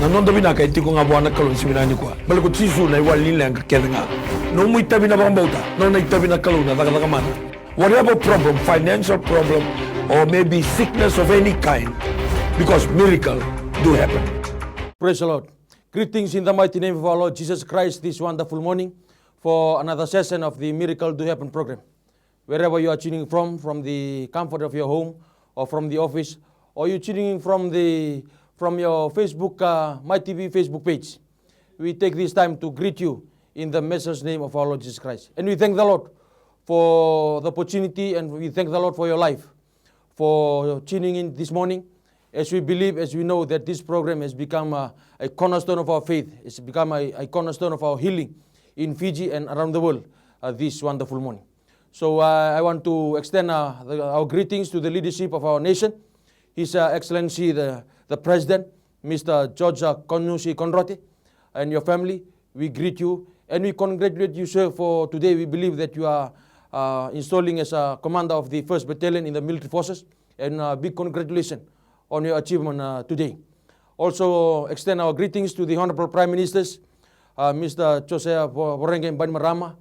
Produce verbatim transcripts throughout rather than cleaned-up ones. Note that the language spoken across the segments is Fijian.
Na noda vinaka e tiko ga vua na Kalou ni siga vinaka nikua. Baleta ko Jisu na iwali ni leqa kece ga. Nomu itavi na vakabauta, nona itavi na Kalou na cakacaka mana. Whatever problem, financial problem, or maybe sickness of any kind, because miracle do happen. Praise the Lord. Greetings in the mighty name of our Lord Jesus Christ this wonderful morning for another session of the Miracle Do Happen program. Wherever you are tuning from, from the comfort of your home or from the office, or you're tuning in from the, from your Facebook, uh, My T V Facebook page, we take this time to greet you in the matchless name of our Lord Jesus Christ. And we thank the Lord for the opportunity, and we thank the Lord for your life, for tuning in this morning. As we believe, as we know that this program has become a, a cornerstone of our faith, it's become a, a cornerstone of our healing in Fiji and around the world, uh, this wonderful morning. So, uh, I want to extend, uh, the, our greetings to the leadership of our nation, His, uh, Excellency the, the President, Mister George, uh, Konusi Konrote, and your family. We greet you and we congratulate you, sir, for today. We believe that you are, uh, installing as a commander of the first Battalion in the military forces, and, uh, big congratulations on your achievement, uh, today. Also extend our greetings to the Honorable Prime Ministers, uh, Mister Josiah Vo-, Voreqe Bainimarama,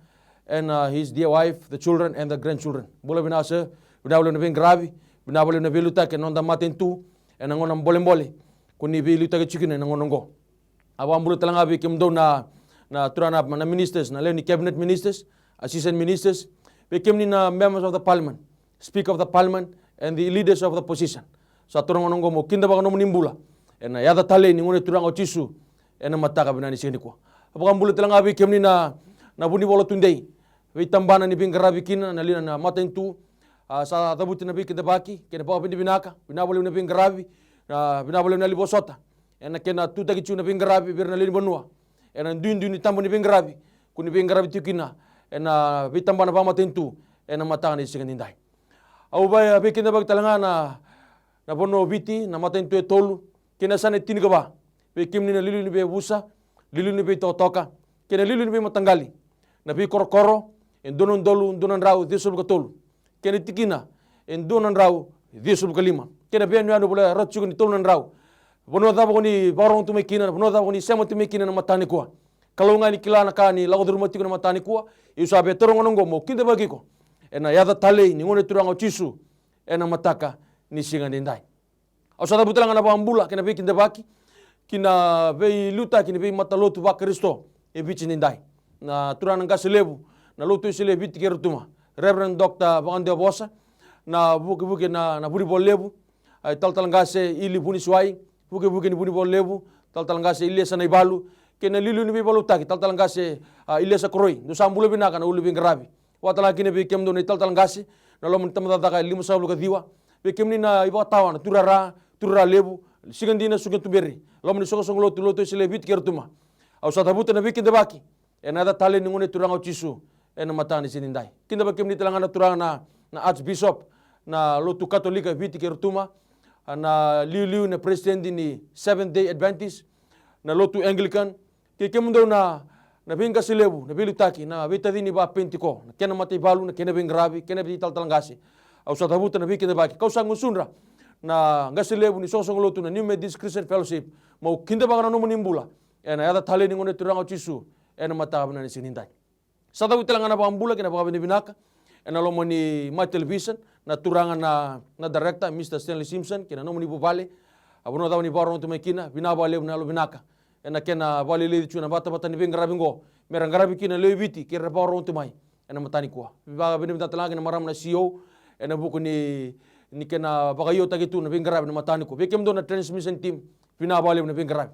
and, uh, his dear wife, the children and the grandchildren. Bula vinaka, sir. Vinaka vakalevu na veiqaravi, vinaka vakalevu na veiliutaki ena noda matanitu ena gauna bolebole ko ni veiliutaki tiko kina ena gauna oqo. Au vakabula tale ga vei kemudou na, na turaga na, na ministers, na lewe ni cabinet ministers, assistant ministers, vei kemuni na members of the parliament, speaker of the parliament, and the leaders of the opposition. Sa tu na gauna oqo meu kidavaka na nomuni bula ena yaca talei ni Gone Turaga o Jisu ena mataka vinaka ni siga nikua. Au vakabula tale ga vei kemuni na, na vunivola tudei, veitabana ni veiqaravi kina na lewe ni matanitu. A, sa cavuti na veikidavaki kei na vakavinavinaka, vinaka vakalevu na veiqaravi, a, vinaka vakalevu na yalo ni vosota ena kena tutaki tiko na veiqaravi vei ira na lewe ni vanua ena duidui ni taba ni veiqaravi ko ni veiqaravi tiko kina ena veitabana vakamatanitu ena mataka ni siga nidai. Au via veikidavaki tale ga na, na vanua o Viti, na matanitu e tolu kei na yasana e tinikava, vei kemuni na liuliu ni veiyavusa, liuliu ni veitokatoka kei na liuliu ni veimataqali, na veikorokoro e dua na udolu dua na drau ciwasagavulu ka tolu kei na tikina e dua na drau ciwasagavulu ka lima, kei na veiyanuyanu e volai rawa tiko ni tolu na drau. Vanua cava ko ni vakarorogo tu mai kina, na vanua cava ko ni sema tu mai kina ena mataka nikua, Kalou ga ni kila na ka ni lako curuma tiko ena mataka nikua. Ia au sa via taura na gauna oqo meu kidavaki iko ena yaca talei ni Gone Turaga o Jisu ena mataka ni siga nidai. Au sa cavuta tale ga na vakabula kei na veikidavaki ki na veiliutaki ni veimatalotu vaKarisito e Viti nidai. Na turaga na qase levu na Lotu Wesele e Viti kei Rotuma, Reverend Doctor Vakadewa Vosa, na vukevuke na, na vunivola levu, a, talatala qase Ili Vunisiwai, vukevuke ni vunivola levu, talatala qase Iliesa Naivalu, kei na liuliu ni veivalautaki, talatala qase, a, Iliesa Koroi. Dou sa bula vinaka na ulu ni veiqaravi. Vakatalega kina vei kemudou na italatala qase na loma ni tabacakacaka e limasagavulu ka ciwa, vei kemuni na ivakatawa, na tuirara, tuirara levu, siga dina, suka tuberi, loma ni soqosoqo lotu, Lotu Wesele e Viti kei Rotuma. Au sa cavuta na veikidavaki ena yaca talei ni Gone Turaga o Jisu ena mataka ni siga nidai. Kidavaki kemuni tale ga na turaga na, na Archbishop na Lotu Katolika e Viti kei Rotuma, a, na liuliu, na president ni Seventh Day Adventist, na Lotu Anglican, kei kemudou na, na veiqase levu, na veiliutaki, na veitacini vaPenitiko, na kena mataivalu, na kena veiqaravi, kei na veitalatala qase. Au sa cavuta na veikidavaki, kau sa gusudra na qase levu ni soqosoqo lotu na New Methodist Christian Fellowship, meu kidavaka na nomuni bula ena yaca talei ni Gone Turaga o Jisu ena mataka vinaka ni siga nidai. Sa cavuti tale ga na vakabula kei na vakavinavinaka ena loma ni My Television, na turaga na, na director, Mister Stanley Simpson, kei na nomuni vuvale, a, vanua cava ni vakarorogo tu mai kina, vinaka vakalevu na yalovinaka ena kena vakaleleci tu na vatavata ni veiqaravi oqo, me ra qaravi kina na lewe i Viti kei ira era vakarorogo tu mai ena mataka nikua. Vakavinavinaka tale ga kei na marama na C E O ena vuku ni, ni kena vakaiotaki tu na veiqaravi ena mataka nikua. Vei kemudou na transmission team, vinaka vakalevu na veiqaravi.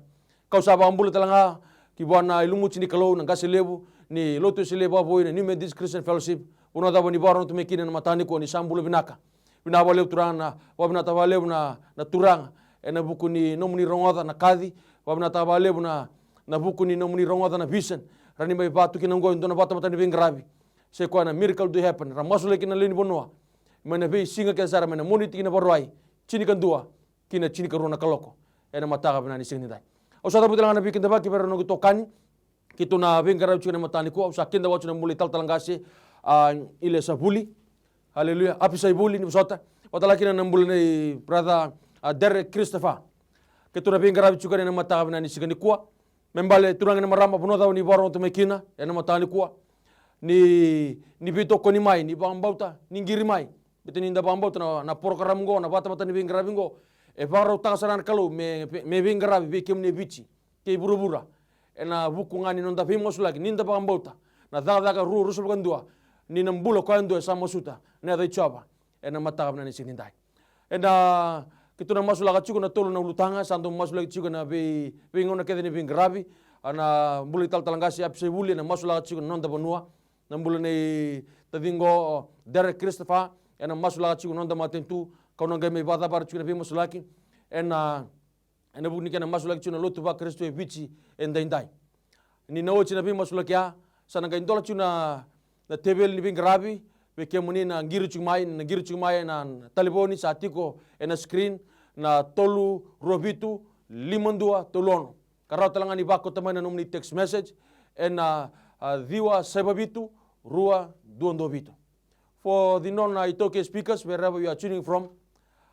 Kau sa vakabula tale ga ki vua na ilumuti ni Kalou, na qase levu ni Lotu Wesele vakavoui, na New Methodist Christian Fellowship, vanua cava ni vakarorogo tu mai kina ena mataka nikua, ni sa bula vinaka. Vinaka vakalevu turaga na, vakavinavinaka vakalevu na, na turaga ena vuku ni nomuni rogoca na kaci, vakavinavinaka vakalevu na, na vuku ni nomuni rogoca na vision, ra ni mai vatu kina oqo e dua na vatavata ni veiqaravi, se koya na Miracle Do Happen, ra masulaki kina na lewe ni vanua mai na veisiga kece sara, mai na Moniti ki na Vakarauwai, tinikadua ki na tinikarua na kaloko ena mataka vinaka ni siga nidai. Au sa cavuta tale ga na veikidavaki vei ira na noqu itokani keitou na veiqaravi tiko ena mataka nikua. Au sa kidavaka tiko na bula i talatala qase, a, Iliesa Vuli, aleluya, Apisai Vuli, ni vosota. Vakatalega kina na bula nei brother, a, Derek Christopher, Keitou na veiqaravi tiko ena mataka vinaka ni siga nikua. Me bale turaga kei na marama, vanua cava ni vakarorogo tu mai kina ena mataka nikua. Ni, ni veitokoni mai, ni vakabauta, ni qiri mai. Baleta ni da vakabauta na, na porokaramu qo, na vatavata ni veiqaravi qo, e vakarautaka sara na Kalou me, me veiqaravi vei kemuni e Viti kei vuravura. Ena vuku ga ni noda veimasulaki, ni da vakabauta na cakacaka rua ruasagavulu ka dua, ni na bula koya yadua e sa masuta na yaca i Jiova. Ena mataka vinaka ni siga nidai, ena, keitou na masulaka tiko na tolu na ulutaga, sa dau masulaki tiko ena vei, veigauna kece ni veiqaravi. A, na bula i talatala qase Apisai Vuli ena masulaka tiko na noda vanua. Na bula nei taciqu o Derek Christopher ena masulaka tiko na noda matanitu, kau na qai mai vakacavara tiko na veimasulaki. Ena, ena vuku ni kena masulaki tiko na lotu vaKarisito e Viti edaidai. Ni na oti na veimasulaki ya, sa na qai dola tiko na, na teveli ni veiqaravi vei kemuni na qiri tiko mai, na qiri tiko mai ena talevoni sa tiko ena screen, na tolu rua vitu lima dua tolu ono. Ka rawa tale ga ni vakauta mai na nomuni text message ena, a, ciwa saiva vitu rua dua dua vitu. For the non-iTaukei speakers, wherever you are tuning from,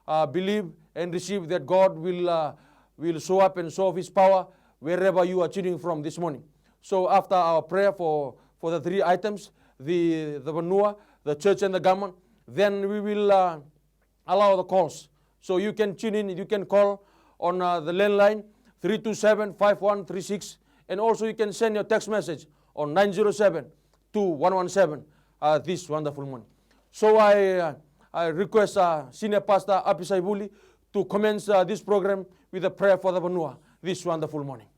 uh, believe and receive that God will, uh, will show up and show off His power wherever you are tuning from this morning. So after our prayer for, for the three items, the, the vanua, the church and the government, then we will, uh, allow the calls. So you can tune in, you can call on, uh, the landline three two seven five one three six, and also you can send your text message on nine zero seven two one one seven, uh, this wonderful morning. So I, uh, I request, uh, Senior Pastor Apisai Vuli to commence, uh, this program with a prayer for the vanua this wonderful morning.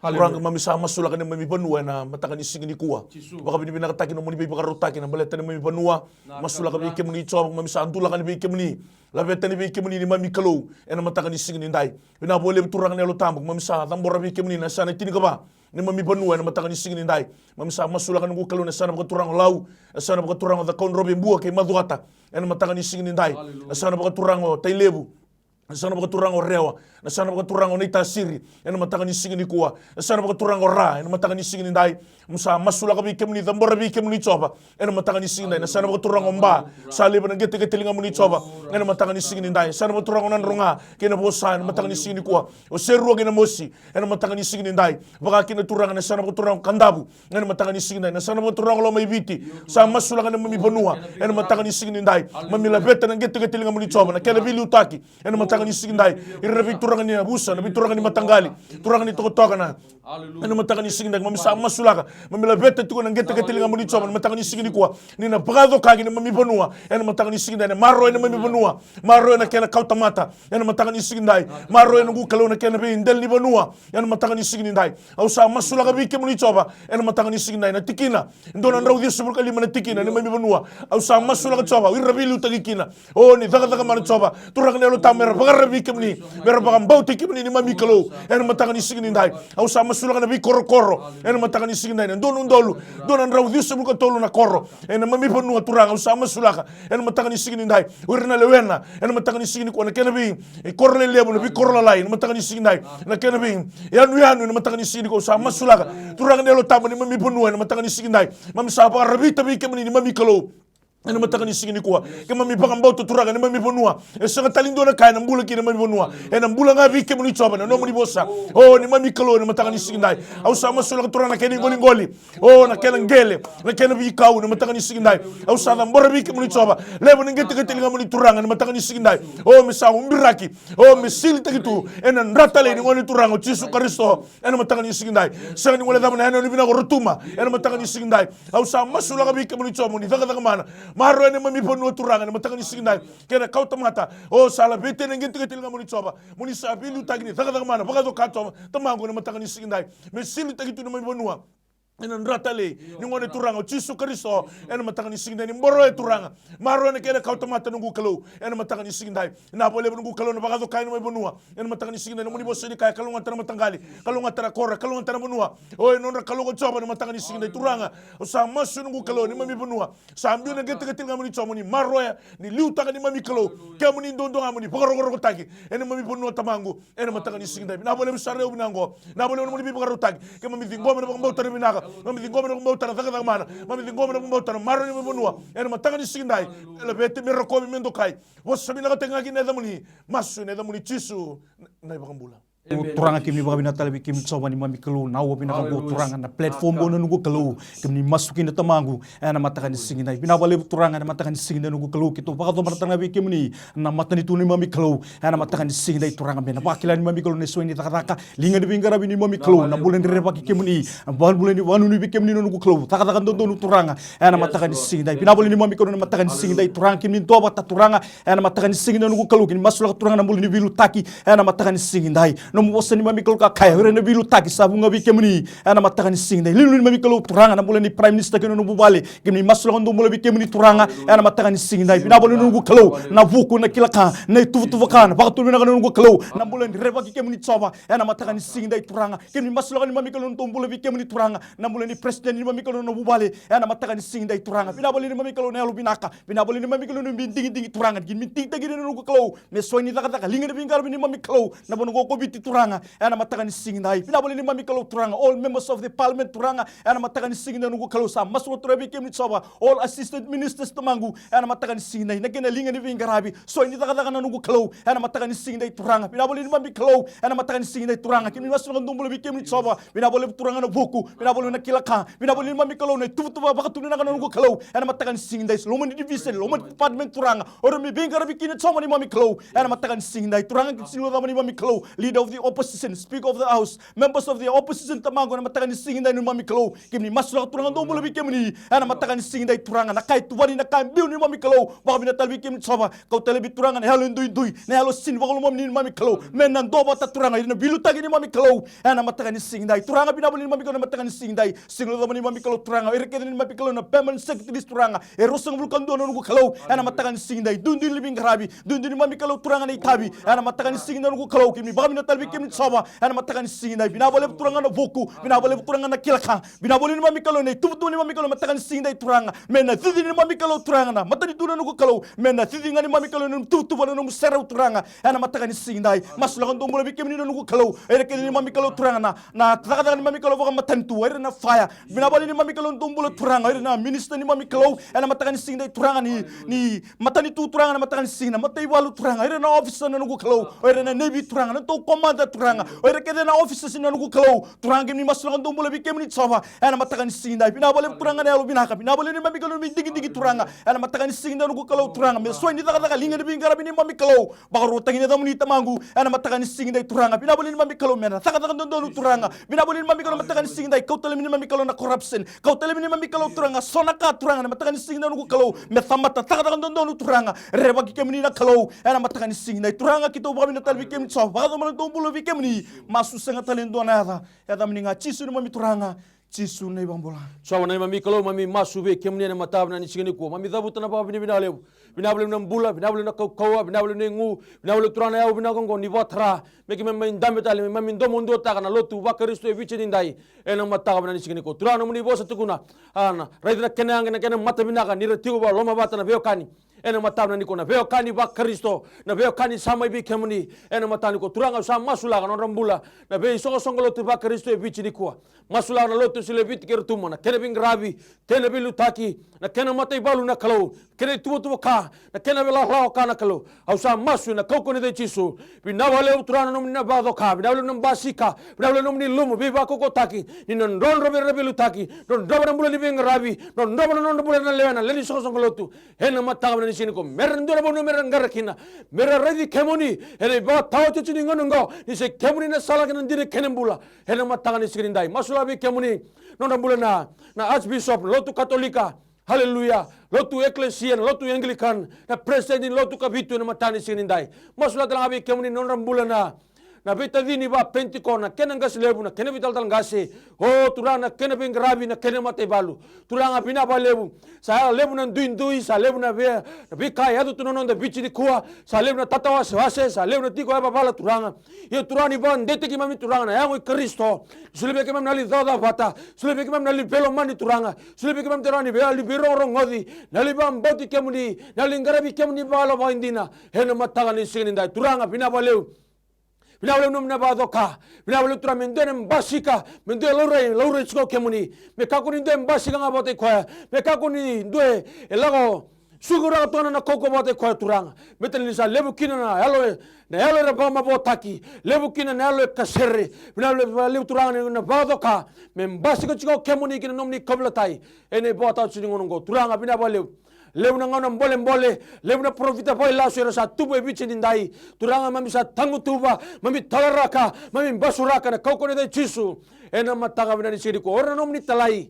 Turaga, keimami sa masulaka neimami vanua ena mataka ni siga nikua. Vakavinavinakataki nomuni veivakarautaki ena baleta neimami vanua. Masulaka vei kemuni Jiova, keimami sa dulaka ni vei kemuni. Laveta ni vei kemuni neimami Kalou ena mataka ni siga nidai. Vinaka vakalevu Turaga na Yalo Tabu, keimami sa cabora vei kemuni na yasana e tinikava neimami vanua ena mataka ni siga nidai. Keimami sa masulaka noqu Kalou na yasana vakaturaga o Lau, na yasana vakaturaga o Cakaudrove, Bua kei Macuata ena mataka ni siga nidai. Na yasana vakaturaga o Tailevu, na yasana vakaturaga o Rewa, na yasana vakaturaga o Naitasiri ena mataka ni siga nikua, na yasana vakaturaga o Ra ena mataka ni siga nidai. Keimami sa masulaka vei kemuni, cabora vei kemuni Jiova ena mataka ni siga nidai. Na yasana vakaturaga o Ba, sa levu na qeteqete ligamuni Jiova ena mataka ni siga nidai. Na yasana vakaturaga o Nadroga kei Navosa ena mataka ni siga nikua, o Serua kei Namosi ena mataka ni siga nidai. Vaka kina Turaga na yasana vakaturaga o Kadavu ena mataka ni siga nidai, na yasana vakaturaga o Lomaiviti. Sa masulaka neimami vanua ena mataka ni siga nidai. Keimami laveta na qeteqete ligamuni Jiova, na kena veiliutaki ena mataka ni siga nidai. Ira na veituraga ni yavusa, na veituraga ni mataqali, turaga ni tokatoka na, ena mataka ni siga nidai keimami sa masulaka. Keimami laveta tiko na qeteqete ligamuni Jiova ena mataka ni siga nikua, ni na vakayacori neimami vanua ena mataka ni siga nidai. Na maroroya neimami vanua, maroroya na kena kawatamata ena mataka ni siga nidai. Maroroya noqu Kalou na kena veidela ni vanua ena mataka ni siga nidai. Au sa masulaka vei kemuni Jiova ena mataka ni siga nidai, na tikina e dua na drau ciwasagavulu ka lima na tikina neimami vanua. Au sa masulaka Jiova, o ira veiliutaki kina, o ni cakacaka mana Jiova, Turaga na Yalo Tabu, mera vakararavi vei kemuni, mera vakabauti kemuni neimami Kalou ena mataka ni siga nidai. Au sa masulaka na veikorokoro ena mataka ni siga nidai, na dua na udolu, dua na drau ciwasagavulu ka tolu na koro ena neimami vanua Turaga. Au sa masulaka ena mataka ni siga nidai, o ira na lewena ena mataka ni siga nikua, na kena vei, e, koro lelevu, na veikoro lalai ena mataka ni siga nidai, na kena vei, e, yanuyanu ena mataka ni siga nikua. Au sa masulaka Turaga na Yalo Tabu neimami vanua ena mataka ni siga nidai. Keimami sa vakararavita vei kemuni neimami Kalou ena mataka ni siga nikua. Keimami vakabauta Turaga neimami vanua e sega tale ni dua na ka ena bula kina neimami vanua, ena bula ga vei kemuni Jiova na nomuni vosa, o neimami Kalou, ena mataka ni siga nidai. Au sa masulaka Turaga na kena iqoliqoli, o na kena qele, na kena veikau ena mataka ni siga nidai. Au sa cabora vei kemuni Jiova, levu na qeteqete ligamuni Turaga ena mataka ni siga nidai, o me sa ubiraki, o me silitaki tu ena dra talei ni Gone Turaga o Jisu Karisito ena mataka ni siga nidai. Sega ni guilecava na yanuyanu vinaka o Rotuma ena mataka ni siga nidai. Au sa masulaka vei kemuni Jiova mo ni cakacaka mana, maroroya neimami vanua Turaga ena mataka ni siga nidai, kei na kawatamata. O sa laveti ena qeteqete ligamuni Jiova, mo ni sa veiliutaki, ni cakacaka mana vakayacori Jiova, Tamaqu, ena mataka ni siga nidai, me silitaki tu neimami vanua ena dra talei ni Gone Turaga o Jisu Karisito ena mataka ni siga nidai. Ni maroroya Turaga, maroroya na kena kawatamata noqu Kalou ena mataka ni siga nidai. Vinaka vakalevu noqu Kalou na vakayacori neimami vanua ena mataka ni siga nidai. Nomuni vosa ni kaya, kalougata na mataqali, kalougata na koro, kalougata na vanua. O e nodra Kalou ko Jiova ena mataka ni siga nidai Turaga. Au sa masu noqu Kalou neimami vanua, sa biu na qeteqete ligamuni Jiova mo ni maroroya, ni liutaka neimami Kalou. Kemuni duadua ga mo ni vakarokorokotaki ena neimami vanua Tamaqu ena mataka ni siga nidai. Vinaka vakalevu sara, au vinaka oqo, vinaka vakalevu nomuni veivakarautaki. Keimami ciqoma na vakabauta na vinaka, keimami ciqoma na vakabauta na cakacaka mana, keimami ciqoma na vakabauta na maroroi neimami vanua ena mataka ni siga nidai. Laveti me rokovi me dokai. Vosa vinakataki ga kina na yacamuni. Masu ena yacamuni Jisu na iVakabula. Turaga, kemuni vakavinaka tale vei kemuni Jiova ni mami Kalou, na aua vinaka oqo Turaga, na platform oqo na noqu Kalou, kemuni masu kina Tamaqu, ena mataka ni siga edai. Vinaka vakalevu Turaga, ena mataka ni siga edai noqu Kalou, keitou vakacabora tale ga vei kemuni na matanitu ni mami Kalou, ena mataka ni siga edai Turaga, me na vakila ni mami Kalou na isau ni cakacaka, liga ni veiqaravi ni mami Kalou, na bula ni rerevaki kemuni, na bula ni vakanuinui vei kemuni na noqu Kalou, cakacaka dodonu Turaga, ena mataka ni siga edai. Vinaka vakalevu ni mami Kalou, na mataka ni siga edai Turaga, kemuni dua vata Turaga, ena mataka ni siga edai noqu Kalou, kemuni masulaka Turaga na bula ni veiliutaki, ena mataka ni siga edai. Nomu vosa ni mami Kalou ka kaya, o ira na veiliutaki sa vuqa vei kemuni, ena mataka ni siga edai. Liuliu ni mami Kalou Turaga, na bula ni Prime Minister kei na nomu vale, kemuni masulaka dou bula vei kemuni Turaga, ena mataka ni siga edai. Vinaka vakalevu noqu Kalou, na vuku, na kila ka, na ituvatuva ka, na vakaturi vinaka na noqu Kalou, na bula ni rerevaki kemuni Jiova, ena mataka ni siga edai Turaga, kemuni masulaka ni mami Kalou dou bula vei kemuni Turaga, na bula ni President ni mami Kalou na nomu vale, ena mataka ni siga edai Turaga. Vinaka vakalevu ni mami Kalou na yalo vinaka, vinaka vakalevu ni mami Kalou na nomu digidigi Turaga, kemuni digitaki na noqu Kalou, me isau ni cakacaka, liga ni veiqaravi ni mami Kalou, na vanua qo ko Viti Turaga, ena mataka ni siga edai. Vinaka vakalevu ni mami Kalou Turaga, all members of the parliament Turaga, ena mataka ni siga edai noqu Kalou, sa masulaka Turaga vei kemuni Jiova, all assistant ministers Tamaqu, ena mataka ni siga edai, na kena liga ni veiqaravi, isau ni cakacaka na noqu Kalou, ena mataka ni siga edai Turaga. Vinaka vakalevu ni mami Kalou, ena mataka ni siga edai Turaga, kemuni masulaka dou bula vei kemuni Jiova, vinaka vakalevu Turaga na vuku, vinaka vakalevu na kila ka, vinaka vakalevu ni mami Kalou na ituvatuva vakaturi vinaka na noqu Kalou, ena mataka ni siga edai, loma ni division, loma ni department Turaga, o ira me veiqaravi kina Jiova ni mami Kalou, ena mataka ni siga edai Turaga, kemuni sega ni lomani mami Kalou, leader of the opposition, speaker of the house, members of the opposition Tamaqu, ena mataka ni siga edai ni mami Kalou, kemuni masulaka Turaga dou bula vei kemuni, ena mataka ni siga edai Turaga, na ka e tuvani, na ka e biu ni mami Kalou, vakavinaka tale vei kemuni Jiova, kauta laivi Turaga na yalo e duidui, na yalo sega ni vakalomani ni mami Kalou, me na dua vata Turaga, ira na veiliutaki ni mami Kalou, ena mataka ni siga edai Turaga, vinaka vakalevu ni mami Kalou, na mataka ni siga edai, sega ni lomani mami Kalou Turaga, ira kece ni mami Kalou na permanent secretaries Turaga, e ruasagavulu ka dua na noqu Kalou, ena mataka ni siga edai, duidui ni veiqaravi, duidui ni mami Kalou Turaga na itavi, ena mataka ni siga edai noqu Kalou, kemuni vakavinaka tale vei kemuni Jiova, ena mataka ni siga edai, vinaka vakalevu Turaga na vuku, vinaka vakalevu Turaga na kila ka, vinaka vakalevu ni mami Kalou na ituvatuva ni mami Kalou, mataka ni siga edai Turaga, me na cici ni mami Kalou Turaga na matanitu na noqu Kalou, me na cici ga ni mami Kalou na nomu tuvatuva na nomu serau Turaga, ena mataka ni siga edai, masulaka dou bula vei kemuni na noqu Kalou, ira kece ni mami Kalou Turaga na, na cakacaka ni mami Kalou vakamatanitu, ira na fire, vinaka vakalevu ni mami Kalou dou bula Turaga, ira na minister ni mami Kalou, ena mataka ni siga edai Turaga ni, ni matanitu Turaga, na mataka ni siga, na mataivalu Turaga, ira na officer na noqu Kalou, o ira na navy Turaga, na tou commander Turaga, o ira kece na officers na noqu Kalou, Turaga kemuni masulaka dou bula vei kemuni Jiova, ena mataka ni siga edai, vinaka vakalevu Turaga na yalo vinaka, vinaka vakalevu ni mami Kalou na veidigidigi Turaga, ena mataka ni siga edai noqu Kalou Turaga, me isau ni cakacaka, liga ni veiqaravi ni mami Kalou, vakaruataki na yacamuni Tamaqu, ena mataka ni siga edai Turaga, vinaka vakalevu ni mami Kalou me na cakacaka dodonu Turaga, vinaka vakalevu ni mami Kalou na mataka ni siga edai, kauta laivi ni mami Kalou na corruption, kauta laivi ni mami Kalou Turaga, so na ka Turaga, na mataka ni siga edai noqu Kalou, me tamata cakacaka dodonu Turaga, rerevaki kemuni na Kalou, ena mataka ni siga edai Turaga, keitou vakavinaka tale vei kemuni Jiova, vakacabora na tou bula vei kemuni, masu sega tale e dua na yaca, yacamuni ga Jisu na mami Turaga, Jisu na iVakabula. Jiova na neimami Kalou, mami masu vei kemuni ena mataka vinaka ni siga nikua. Mami cavuta na vakavinavinaka levu. Vinaka vakalevu na bula, vinaka vakalevu na kaukauwa, vinaka vakalevu na igu, vinaka vakalevu Turaga na yau vinaka oqo ni vakatara me keimami mai dabe tale, me keimami domoduataka na lotu vaKarisito e Viti nidai. Ena mataka vinaka ni siga nikua. Turaga nomuni vosa tukuna, a, na raica na kena yaga, na kena mata vinaka ni ra tiko vakalomavata na veiwekani. Ena mataka vinaka nikua na veiwekani vaKarisito, na veiwekani sa mai vei kemuni. Ena mataka nikua Turaga au sa masulaka na nodra bula na veisoqosoqo lotu vaKarisito e Viti nikua. Masulaka na lotu Sileviti kei Rotuma, na kena veiqaravi, kena veiliutaki, na kena mataivalu na Kalou, kena ituvatuva ka, na kena veilawalawa ka na Kalou. Au sa masu ena kaukauwa ni yaca i Jisu. Vinaka vakalevu Turaga na nomuni na vakacoka, vinaka vakalevu na basika, vinaka vakalevu na nomuni lumu veivakaukauwataki, ni na drodro vei ira na veiliutaki, drodrova na bula ni veiqaravi, drodrova na nodra bula na lewe, na lewe ni soqosoqo lotu. Ena mataka vinaka ni siga nikua, me ra dua na vanua me ra qara kina, me ra raici kemuni ena ivakataotioti ni gauna oqo, ni se kemuni na sala kei na dina kei na bula. Ena mataka ni siga nidai, masulaka vei kemuni nodra bula na, na Archbishop, na lotu Katolika, haleluya, lotu Ekelesia, na lotu Anglican, na president ni lotu Kavitu, ena mataka ni siga nidai. Masulaka tale ga vei kemuni nodra bula na, na veitacini vaPenitiko, na kena qase levu, na kena veitalatala qase, o Turaga na kena veiqaravi, na kena mataivalu. Turaga vinaka vakalevu. Sa levu na duidui, sa levu na vei, na veika e yaco tu na noda Viti nikua, sa levu na tatawasewase, sa levu na tiko yavavala Turaga. Ia Turaga ni vakadeitaki keimami Turaga na yago i Karisito. Solia vei keimami na yalo ni cavacava vata, solia vei keimami na yalo ni veilomani Turaga, solia vei keimami Turaga na yalo ni veirogorogoci, na yalo ni vakabauti kemuni, na yalo ni qaravi kemuni vakayalo vakaidina. Ena mataka ni siga nidai Turaga vinaka vakalevu. Vinaka vakalevu nomuni na vakacoka. Vinaka vakalevu Turaga me dua e basika, me dua e laurai, laurai tiko o kemuni. Me kakua ni dua e basika ga vata i koya. Me kakua ni dua e lako Suka rawa tu ga na kaukauwa vata i koya Turaga. Baleta ni sa levu kina na yalo e, na yalo era vakamavoataki, levu kina na yalo e kasere. Vinaka vakalevu Turaga ni na vakacoka me basika tiko o kemuni ki na nomuni kauveilatai ena ivakataotioti ni gauna oqo. Turaga, vinaka vakalevu. Levu na gauna bolebole, levu na parofita vakailasu era sa tubu e Viti nidai. Turaga, mami sa tagutuva, mami talaraka, mami basuraka ena kaukauwa ni yaca i Jisu. Ena mataka vinaka ni siga nikua, o ira na nomuni italai,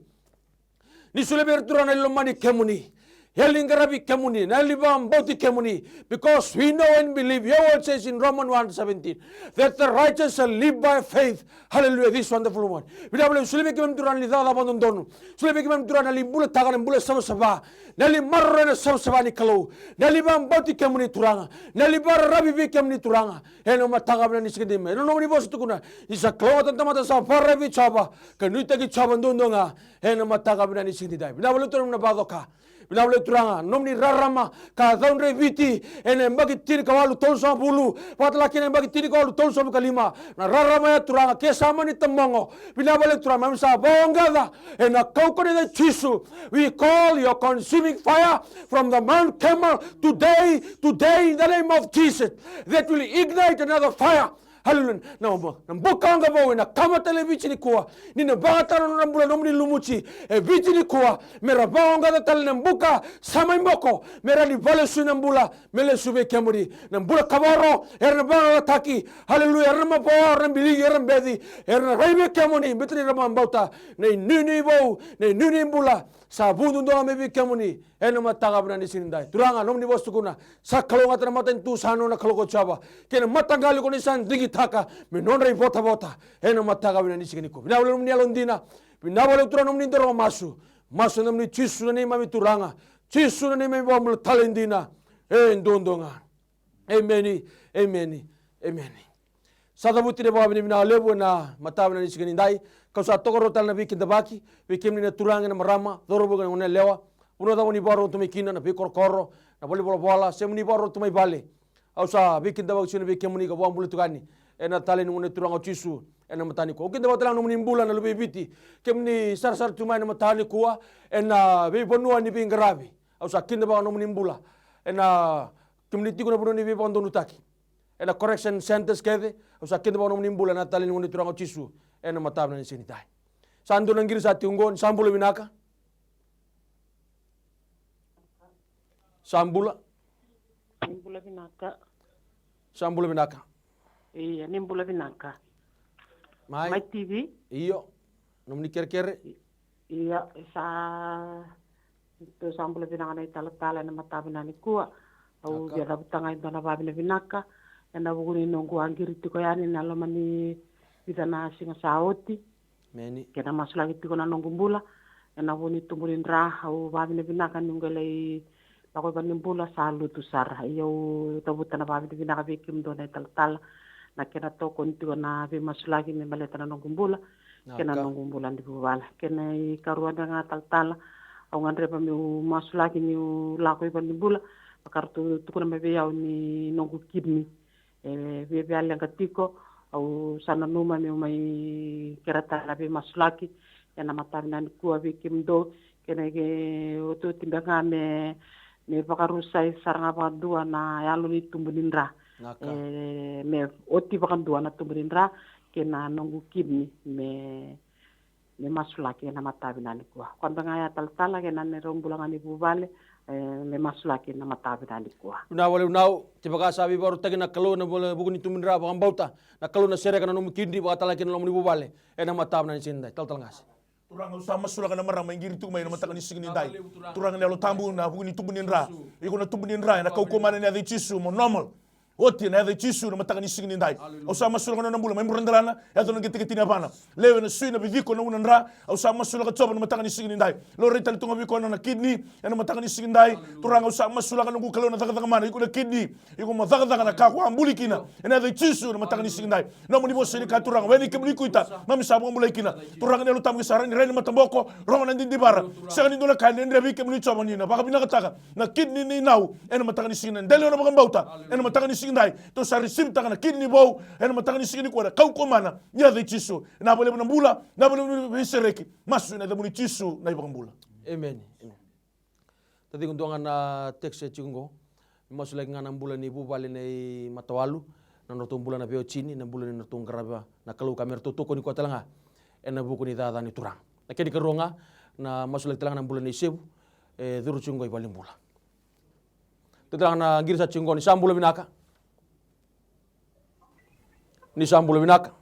ni solia vei ira Turaga na yalo ni lomani kemuni, yalo ni qaravi kemuni, na yalo ni vakabauti kemuni. Because we know and believe, your word says in Romans one seventeen that the righteous shall live by faith. Hallelujah, this wonderful word. Vinaka vakalevu, solia vei keimami Turaga na yalo ni cakacaka vakadodonu. Solia vei keimami Turaga na yalo ni bulataka na bula savasava, na yalo ni maroroya na savasava ni Kalou, na yalo ni vakabauti kemuni Turaga, na yalo ni vakararavi vei kemuni Turaga. Ena mataka vinaka ni siga nidai, ena nomuni vosa tukuna ni sa kalougata na tamata sa vakararavi vei Jiova ka nuitaki Jiova duadua ga. Ena mataka vinaka ni siga nidai, vinaka vakalevu Turaga na vakacoka. Vinaka vakalevu Turaga, nomuni rarama ka caudre e Viti ena yabaki tinikawalu tolusagavulu, vakatale kina yabaki tinikawalu tolusagavulu ka lima. Na rarama ya Turaga, ke sa mani tabogo, vinaka vakalevu Turaga, mami sa vakaoqaca ena kaukauwa ni yaca i Jisu. We call your consuming fire from the Mount Carmel today, today in the name of Jesus, that will ignite another fire. Hallelujah. Na, na buka oqo vou ena kama tale e Viti nikua, ni na vakayagataka na nodra bula nomuni lumuti e Viti nikua, me ra vakaoqaca tale na buka sa mai boko, me ra ni vakalesui na bula me lesu vei kemuni. Na bula kavoro era na vakayagataki. Hallelujah. Era na mavoa, era na biligi, era na beci, era na rai vei kemuni, baleta ni ra vakabauta na inuinui vou, na inuinui bula sa vu duadua ga mai vei kemuni. Ena mataka vinaka ni siga nidai, Turaga, nomuni vosa tukuna, sa kalougata na matanitu sa nona, kalou ko Jiova, kei na mataqali ko ni sa digitaka me nodra ivotavota. Ena mataka vinaka ni siga nikua, vinaka vakalevu nomuni yalodina. Vinaka vakalevu Turaga nomuni daru masu. Masu ena yacamuni Jisu na neimami Turaga, Jisu na neimami iVakabula talei dina e duadua ga. Emeni, emeni, emeni. Sa cavuti na vakavinavinaka levu ena mataka vinaka ni siga nidai. Kau sa tokaruataka tale na veikidavaki vei kemuni na turaga, na marama, cauravou kei na goneyalewa. Vanua cava moni vakarorogo tu mai kina, na veikorokoro, na valenivolavola, se moni vakarorogo tu mai vale. Au sa veikidavaki tiko vei kemuni ka vakabula tiko yani ena talei ni Gone Turaga o Jisu ena mataka nikua. Au kidavaka tale ga nomuni bula na luve i Viti, kemuni sarasara tu mai ena mataka nikua ena veivanua ni veiqaravi. Au sa kidavaka nomuni bula ena, kemuni tiko na vanua ni veivakadonutaki, ena correction centers kece. Au sa kidavaka nomuni bula ena talei ni Gone Turaga o Jisu ena mataka vinaka ni siga nidai. Sa dua na qiri sa tiko oqo, ni sa bula vinaka. Sa bula. Ni bula vinaka. Sa bula vinaka. Ia, ni bula vinaka. Mai. Mai T V. Io. Nomuni kerekere. Ia, sa, tou sa bula vinaka na italatala ena mataka vinaka nikua. Au via cavuta ga e dua na vakavinavinaka ena vuku ni noqu a qiri tiko yani ena loma ni vica na siga sa oti. Emeni. Kena masulaki tiko na noqu bula ena vuku ni tubu ni dra. Au vakavinavinaka niu qai lai lako i valenibula sa lutu sara. Ia au cavuta na vakavinavinaka vei kemudou na italatala na kena tokoni tiko na veimasulaki me baleta na noqu bula kei na noqu bula ni vuvale. Kena ikarua ga talatala, au gadreva meu masulaki niu lako i valenibula, vaka ratou tukuna mai vei au ni noqu kidney e viavia leqa tiko. Au sa nanuma meu mai kerea tale na veimasulaki ena mataka vinaka nikua vei kemudou. Kena iotioti beka ga me, me vakarusai sara ga vakadua na yalo ni tubu ni dra. E, me oti vakadua na tubu ni dra kei na noqu kidney me, me masulaki ena mataka vinaka nikua. Koya beka ga ya talatala kei na neirau bula ga ni vuvale, e, me masulaki ena mataka vinaka nikua. Vinaka vakalevu nau, kevaka sa veivakarautaki na Kalou ena vuku ni tubu ni dra, vakabauta na Kalou na sereka na nomu kidney, vakatale kei na loma ni vuvale ena mataka vinaka ni siga nidai. Talatala Qase. Turaga, au sa masulaka na marama e qiri tiko mai ena mataka ni siga nidai. Turaga na Yalo Tabu, na vuku ni tubu ni dra. Iko na tubu ni dra, ena kaukauwa mana ena yaca i Jisu mo normal. Oti ena yaca i Jisu ena mataka ni siga nidai. Au sa masulaka na nona bula mai buradelana, yaco na qeteqete ni yavana. Lewe, na sui, na viciko, na u, na dra. Au sa masulaka Jiova ena mataka ni siga nidai. Laurai tale tu ga vei koya na nona kidney ena mataka ni siga nidai. Turaga, au sa masulaka noqu Kalou na cakacaka mana, iko na kidney. Iko mo cakacaka na ka ko a buli kina ena yaca i Jisu ena mataka ni siga nidai. Nomuni vosa ni kaya Turaga, o yani kemuni ko ita, mami sa vakabulai kina. Turaga na Yalo Tabu, ke sa rawa ni rai na mataboko, rogo na didivara. Sega ni dua na ka e dredre vei kemuni Jiova, ni na vakavinakataka na kidney nei Nau ena mataka ni siga nidai. Dela na vakabauta ena mataka ni siga nidai. Tou sa receive-taka na kidney vou ena mataka ni siga nikua ena kaukauwa mana ni yaca i Jisu. Vinaka vakalevu na bula, vinaka vakalevu na veisereki. Masu ena yacamuni Jisu na iVakabula. Emeni. Emeni. Taciko, dua ga na text e tiko qo. Masulaki ga na bula ni vuvale nei Matawalu, na nodratou bula na veiwatini, na bula ni nodratou qarava na Kalou ka me ratou tokoni koya tale ga ena vuku ni cakacaka ni Turaga. Na kena ikarua ga, na masulaki tale ga na bula nei Sevu, e curu tiko qo i valenibula. Tale ga na qiri sa tiko qo, ni sa bula vinaka. Ni sa bula vinaka.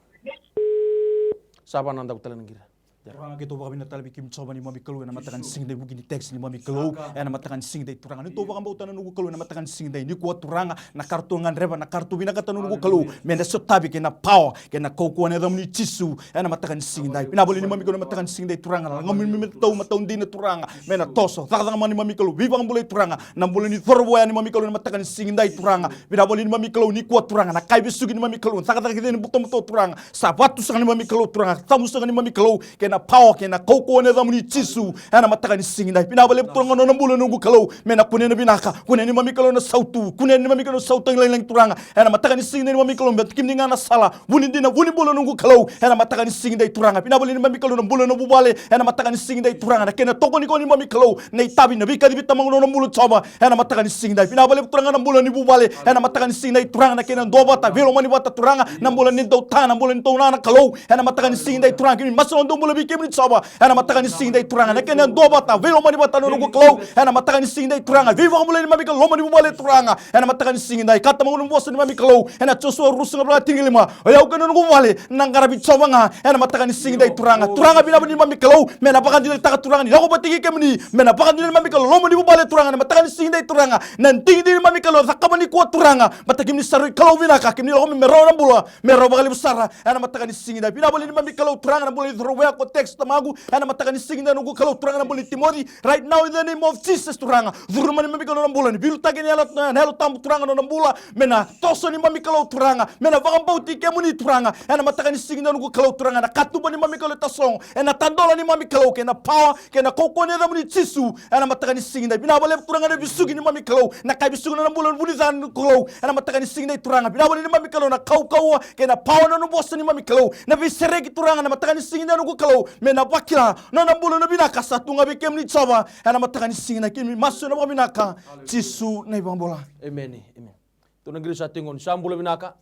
Sa va na daku tale na qiri. Turaga, keitou vakavinavinaka tale vei kemuni Jiova neimami Kalou, ena mataka ni siga ni vuku ni text neimami Kalou, ena mataka ni siga ni dai Turaga. Neitou vakabauta na noqu Kalou, ena mataka ni siga ni dai nikua Turaga, na ka ratou gadreva, na ka ratou vinakata na noqu Kalou, me na sotavi kei na power, kei na kaukauwa ena yacamuni Jisu, ena mataka ni siga ni dai. Vinaka vakalevu neimami Kalou, ena mataka ni siga ni dai Turaga, na lagami me tau matau dina Turaga, me na toso, cakacaka mai neimami Kalou, veivakabulai Turaga, na bula ni cauravou ya neimami Kalou, ena mataka ni siga ni dai Turaga. Vinaka vakalevu neimami Kalou, nikua Turaga, na kai vesuki neimami Kalou, cakacaka kece ni butobuto Turaga, sa vatu saka neimami Kalou Turaga, tamu saka neimami Kalou, kei na power, kei na kaukauwa ena yacamuni Jisu, ena mataka ni siga ni dai. Vinaka vakalevu Turaga nona bula noqu Kalou, me na kunea na vinaka, kunea neimami Kalou na sautu, kunea neimami Kalou na sautu lagilagi Turaga, ena mataka ni siga ni dai neimami Kalou, me kemuni ga na sala, vu ni dina, vu ni bula noqu Kalou, ena mataka ni siga ni dai Turaga. Vinaka vakalevu neimami Kalou na bula na vuvale, ena mataka ni siga ni dai Turaga, na kena tokoni kei neimami Kalou, na itavi, na veikacivi tamaqu nona bula Jiova, ena mataka ni siga ni dai. Vinaka vakalevu Turaga na bula ni vuvale, ena mataka ni siga ni dai Turaga, na kena duavata, veilomani vata Turaga, na bula ni dau ta, na bula ni dau na, na Kalou, ena mataka ni siga ni dai Turaga, kemuni masu na dau bula vei kemuni Jiova, ena mataka ni siga ni dai Turaga, na kena duavata, veilomani vata na noqu Kalou, ena mataka ni siga ni dai Turaga, veivakabulai neimami Kalou, loma ni vuvale Turaga, ena mataka ni siga ni dai, ka tamaqu na vosa neimami Kalou, ena Josua ruasagavulu ka va tinikalima, o yau kei na noqu vale, na qaravi Jiova ga, ena mataka ni siga ni dai Turaga. Turaga vinaka vakalevu neimami Kalou, me na vakadinadinataka Turaga ni lako vata kei kemuni, me na vakadinadina neimami Kalou, loma ni vuvale Turaga, ena mataka ni siga ni dai Turaga, na digidigi neimami Kalou, cakava nikua Turaga, baleta kemuni sa rui Kalou vinaka, kemuni lako mai me rawa na bula, me rawa vakalevu sara, ena mataka ni siga ni dai. Vinaka vakalevu neimami Kalou Turaga na bula ni cauravou ya ko text tamaqu, ena mataka ni siga ni dai noqu Kalou Turaga na bula ni Timoci, right now in the name of Jesus Turaga, curu mai neimami Kalou na bula ni veiliutaki ni yalo, na Yalo Tabu Turaga nona bula, me na toso neimami Kalou Turaga, me na vakabauti kemuni Turaga, ena mataka ni siga ni dai noqu Kalou Turaga, na katuba neimami Kalou e tasogo, ena tadola neimami Kalou, kei na power, kei na kaukauwa ni yacamuni Jisu, ena mataka ni siga ni dai. Vinaka vakalevu Turaga na vesuki neimami Kalou, na kai vesuki nona bula na vunica noqu Kalou, ena mataka ni siga ni dai Turaga. Vinaka vakalevu neimami Kalou na kaukauwa, kei na power nona vosa neimami Kalou, na veisereki Turaga, na mataka ni siga ni dai noqu Kalou, me na vakila nona bula na vinaka sa tu ga vei kemuni Jiova, ena mataka ni siga ni dai kemuni masu ena vakavinaka, Jisu na iVakabula. Emeni, emeni. Tou na qiri sa tiko qo, ni sa bula vinaka.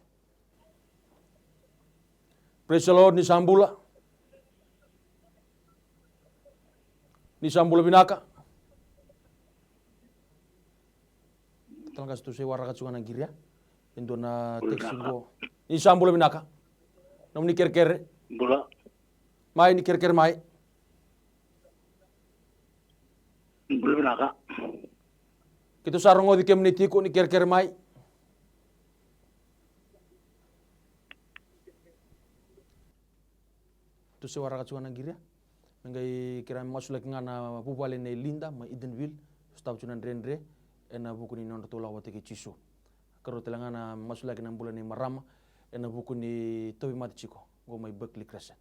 Praise the Lord, ni sa bula. Ni sa bula vinaka. Tale ga sa tou se waraka tiko ga na qiri ya. E dua na text qo. Ni sa bula vinaka. Nomuni kerekere. Bula. Mai, ni kerekere mai. Bula vinaka. Keitou sa rogoci kemuni tiko, ni kerekere mai. Tou se waraka tiko ga na qiri ya. Me qai kerea me masulaki ga na vuvale nei Linda mai Edenville, sotava tiko na dredre ena vuku ni nodratou lako vata kei Jisu. Karua tale ga na masulaki na bula ni marama ena vuku ni tauvimate tiko qo mai Berkeley Crescent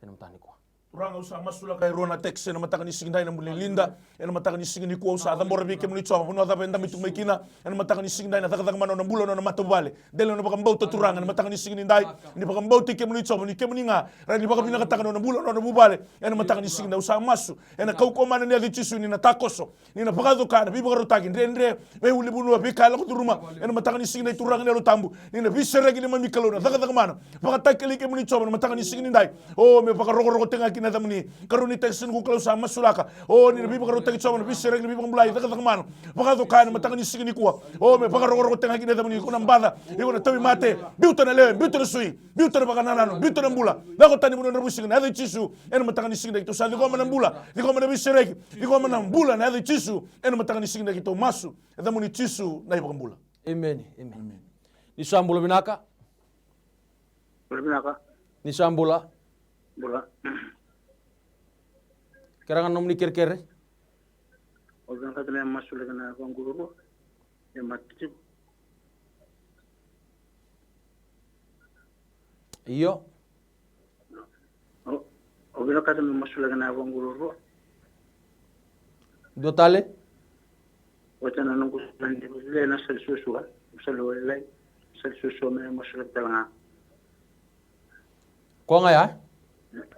ena mataka nikua. Turaga, au sa masulaka e rua na text ena mataka ni siga ni dai, na bula ni Linda, ena mataka ni siga nikua au sa cabora vei kemuni Jiova, vanua cava e dabe tu mai kina, ena mataka ni siga ni dai, na cakacaka mana nona bula, nona matavuvale. Dela nona vakabauta Turaga, ena mataka ni siga ni dai, ni vakabauti kemuni Jiova, ni kemuni ga, rawa ni vakavinakataka nona bula, nona vuvale, ena mataka ni siga ni dai, au sa masu, ena kaukauwa mana ni yaca i Jisu, ni na takoso, ni na vakacoka na veivakarautaki, dredre, veiulunivanua, veika e lako curuma, ena mataka ni siga ni dai Turaga na Yalo Tabu, ni na veisereki neimami Kalou, na cakacaka mana, vakatakilai kemuni Jiova, ena mataka ni siga ni dai, o me vakarokoroko tiko ga kina na yacamuni, karua ni text noqu Kalou sa masulaka, o ni na veivakarautaki Jiova, na veisereki, na veivakabulai, cakacaka mana, vakacoka ena mataka ni siga nikua, o me vakarokoroko tiko ga kina na yacamuni, iko na baca, iko na tauvimate, biuta na lewe, biuta na sui, biuta na vakanananu, biuta na bula, lako tani vanua dravuisiga, na yaca i Jisu, ena mataka ni siga ni dai keitou sa ciqoma na bula, ciqoma na veisereki, ciqoma na bula, na yaca i Jisu, ena mataka ni siga ni dai keitou masu, ena yacamuni Jisu na iVakabula. Emeni, emeni. Ni sa bula vinaka. Bula vinaka. Ni sa bula. Bula. Kerea ga na nomuni kerekere. Au vinakata me masulaki na vaqulurua. E mate tiko. Io. Au, au vinakata me masulaki na vaqulurua. Dua tale. Oti na noqu sala ni lailai, na sala suasua. Sala lailai, sala suasua me masulaki tale ga. Koya ga ya?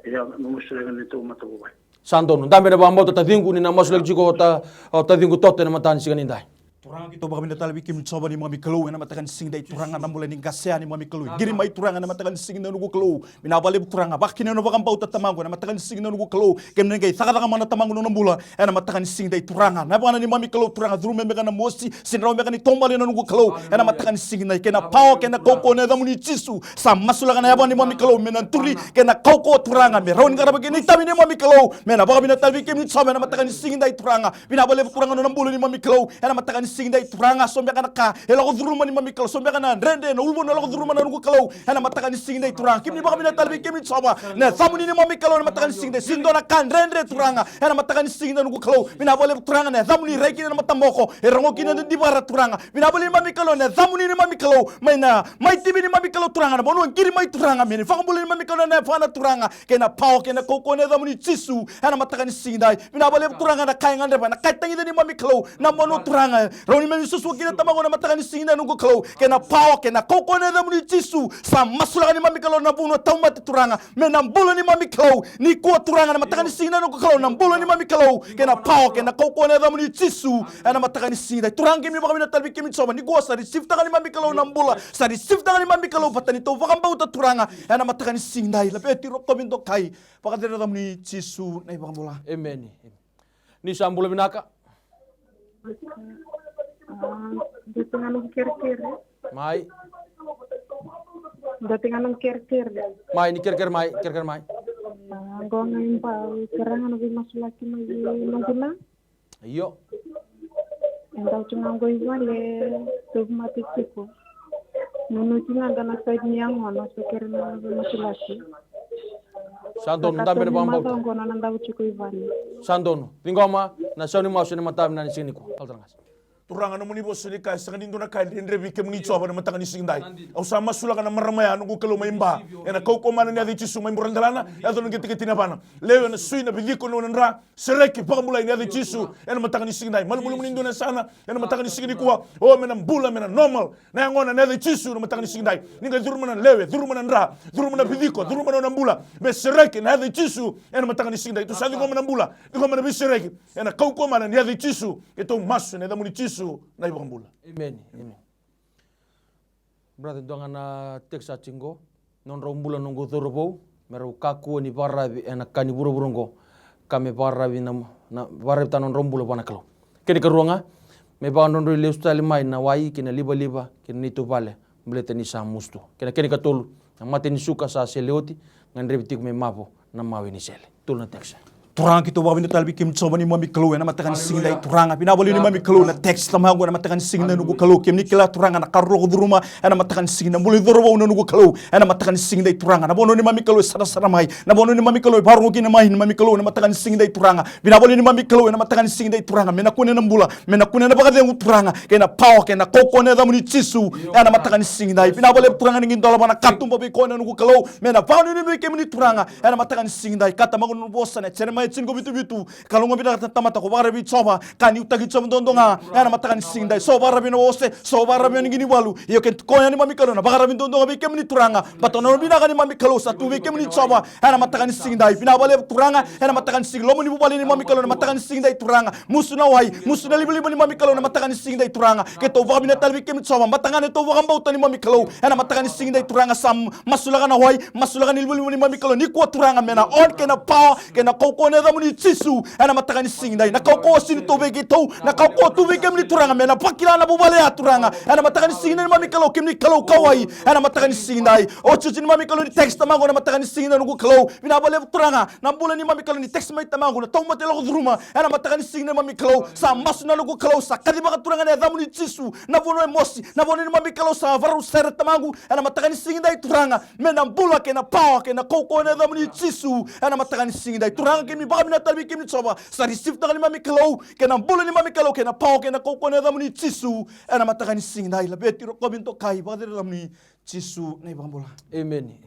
Ia, me masulaki na neitou matavuvale. Sa donu. Dabe na vakabauta taciqu, ni na masulaki tiko o ta, o taciqu Toto ena mataka ni siga nidai. Turaga, keitou vakavinavinaka tale vei kemuni Jiova neimami Kalou, ena mataka ni siga nidai Turaga, na bula ni qase ya neimami Kalou. Qiri mai Turaga ena mataka ni siga nidai noqu Kalou. Vinaka vakalevu Turaga, vakakina na vakabauta Tamaqu ena mataka ni siga nidai noqu Kalou. Kemuni na qai cakacaka mana Tamaqu na nona bula ena mataka ni siga nidai Turaga. Na vana neimami Kalou Turaga, curu mai beka na mosi, sega ni rawa beka ni taubale na noqu Kalou ena mataka ni siga nidai. Kei na pawa, kei na kaukauwa ena yacamuni Jisu. Sa masulaka na yavana neimami Kalou me na duri, kei na kaukauwa Turaga me rawa ni qarava kina itavi neimami Kalou. Me na vakavinavinaka tale vei kemuni Jiova ena mataka ni siga nidai Turaga. Vinaka vakalevu Turaga na nona bula neimami Kalou ena mataka ni siga nidai Turaga. So beka na ka e lako curuma neimami Kalou, so beka na dredre, na uluvonu e lako curuma na noqu Kalou ena mataka ni siga nidai Turaga. Kemuni vakavinavinaka tale vei kemuni Jiova na yacamuni neimami Kalou ena mataka ni siga nidai. Sega ni dua na ka dredre Turaga ena mataka ni siga nidai noqu Kalou. Vinaka vakalevu Turaga na yacamuni rai kina na mataboko, e rogo kina na didivara Turaga. Vinaka vakalevu neimami Kalou na yacamuni neimami Kalou, mai na maitivi neimami Kalou Turaga, na vanua qiri mai Turaga, me ni vakabula neimami Kalou na yavana Turaga, kei na pawa, kei na kaukauwa ena yacamuni Jisu ena mataka ni siga nidai. Vinaka vakalevu Turaga na ka e gadreva, na ka e tagica neimami Kalou na vanua Turaga. Rawa ni me ni suasua kina Tamaqu ena mataka ni siga nidai noqu Kalou, kei na pawa, kei na kaukauwa ena yacamuni Jisu. Sa masulaka neimami Kalou na vanua tauvimate Turaga, me na bula neimami Kalou nikua Turaga ena mataka ni siga nidai noqu Kalou, na bula neimami Kalou, kei na pawa, kei na kaukauwa ena yacamuni Jisu ena mataka ni siga nidai. Turaga kemuni vakavinavinaka tale vei kemuni Jiova, nikua sa risivitaka neimami Kalou na bula, sa risivitaka neimami Kalou vata ni tou vakabauta Turaga ena mataka ni siga nidai. Laveti, rokovi, dokai, vakacecere na yacamuni Jisu na iVakabula. Emeni. Ni sa bula vinaka. Ah, dua tiko ga noqu kerekere. Mai. Dua tiko ga noqu kerekere. Mai, ni kerekere mai, kerekere mai. Ah, qo ga i Bau, kerea ga na veimasulaki mai noqu na. Io. E dau tiko ga qo i vale, tauvimate tiko. Nunu tiko ga na side ni yagoqu, sa kere na veimasulaki. Sa donu, dabe na vakabauta. Qo na dau tiko i vale. Sa donu. Ciqoma na sau ni masu ena mataka vinaka ni siga nikua. Turaga, nomuni vosa ni kaya, sega ni dua na ka e dredre vei kemuni Jiova ena mataka ni siga nidai. Au sa masulaka na marama ya noqu Kalou mai Ba, ena kaukauwa mana ni yaca i Jisu, mai Buredelana, yaco na qeteqete ni yavana. Lewe, na sui, na viciko, na dra, sereki, vakabulai ena yaca i Jisu ena mataka ni siga nidai. Malumalumu ni dua na yasana ena mataka ni siga nikua. O, me na bula, me na normal na yagona ena yaca i Jisu ena mataka ni siga nidai. Ni qai curuma na lewe, curuma na dra, curuma na viciko, curuma na nona bula, me sereki ena yaca i Jisu ena mataka ni siga nidai. Tou sa ciqoma na bula, ciqoma na veisereki ena kaukauwa mana ni yaca i Jisu. Keitou masu ena yacamuni Jisu na iVakabula. Emeni. Emeni. Brother, dua ga na text sa tiko qo. Nodrau bula noqu cauravou, me rau kakua ni vakararavi ena ka ni vuravura oqo, ka me vakararavi na, na vakararavitaka nodrau bula vua na Kalou. Kena ikarua ga, me vakadrodroi lesu tale mai na wai kei na livaliva kei na neitou vale, baleta ni sa musu tu. Kei na kena ikatolu, na mate ni suka sa sele oti, gadrevi tiko me mavo na mawe ni sele. Tolu na text. Turaga, keitou vakavinavinaka tale vei kemuni Jiova neimami Kalou ena mataka ni siga nidai Turaga. Vinaka vakalevu neimami Kalou na text tamaqu ena mataka ni siga nidai noqu Kalou. Kemuni kila Turaga na ka rau lako curuma ena mataka ni siga nidai, na bula ni cauravou na noqu Kalou ena mataka ni siga nidai Turaga. Na vanua neimami Kalou e sarasara mai, na vanua neimami Kalou e vakarogo kina mai neimami Kalou ena mataka ni siga nidai Turaga. Vinaka vakalevu neimami Kalou ena mataka ni siga nidai Turaga, me na kune na bula, me na kune na vakacegu Turaga, kei na pawa, kei na kaukauwa ena yacamuni Jisu ena mataka ni siga nidai. Vinaka vakalevu Turaga ni qai dolava na katuba vei koya na noqu Kalou, me na vakanuinui vei kemuni Turaga ena mataka ni siga nidai. Ka tamaqu na nona vosa na Jeremaia tinikavitu vitu, ka logo vinaka na tamata ko vakararavi Jiova, ka nuitaki Jiova duadua ga ena mataka ni siga nidai. So vakararavi na ose, so vakararavi na ginivalu, ia kei koya neimami Kalou na vakararavi duadua ga vei kemuni Turaga. Baleta na nona vinaka neimami Kalou sa tu vei kemuni Jiova ena mataka ni siga nidai. Vinaka vakalevu Turaga ena mataka ni siga, loma ni vuvale neimami Kalou ena mataka ni siga nidai Turaga. Musu na wai, musu na livaliva neimami Kalou ena mataka ni siga nidai Turaga. Keitou vakavinavinaka tale vei kemuni Jiova, mataqali neitou vakabauta neimami Kalou ena mataka ni siga nidai Turaga, sa masulaka na wai, masulaka na livaliva neimami Kalou nikua Turaga, me na on kei na pawa kei na kaukauwa ena yacamuni Jisu ena mataka ni siga nidai. Na kaukauwa sega ni tu vei keitou, na kaukauwa tu vei kemuni Turaga, me na vakila na vuvale ya Turaga ena mataka ni siga nidai neimami Kalou, kemuni Kalou kauwai ena mataka ni siga nidai. Otioti neimami Kalou ni text tamaqu ena mataka ni siga nidai noqu Kalou. Vinaka vakalevu Turaga na bula neimami Kalou ni text mai tamaqu, na tauvimate lako curuma ena mataka ni siga nidai neimami Kalou. Sa masu na noqu Kalou, sa kacivaka Turaga na yacamuni Jisu na vanua e mosi, na vanua neimami Kalou sa vakarau sere tamaqu ena mataka ni siga nidai Turaga, me na bula kei na pawa kei na kaukauwa ena yacamuni Jisu ena mataka ni siga nidai. Turaga, keimami vakavinavinaka tale vei kemuni Jiova, sa risivitaka neimami Kalou kei na bula neimami Kalou kei na pawa kei na kaukauwa ena yacamuni Jisu ena mataka ni siga nidai. Laveti, rokovi, dokai, vakacecere na yacamuni Jisu na iVakabula. Emeni.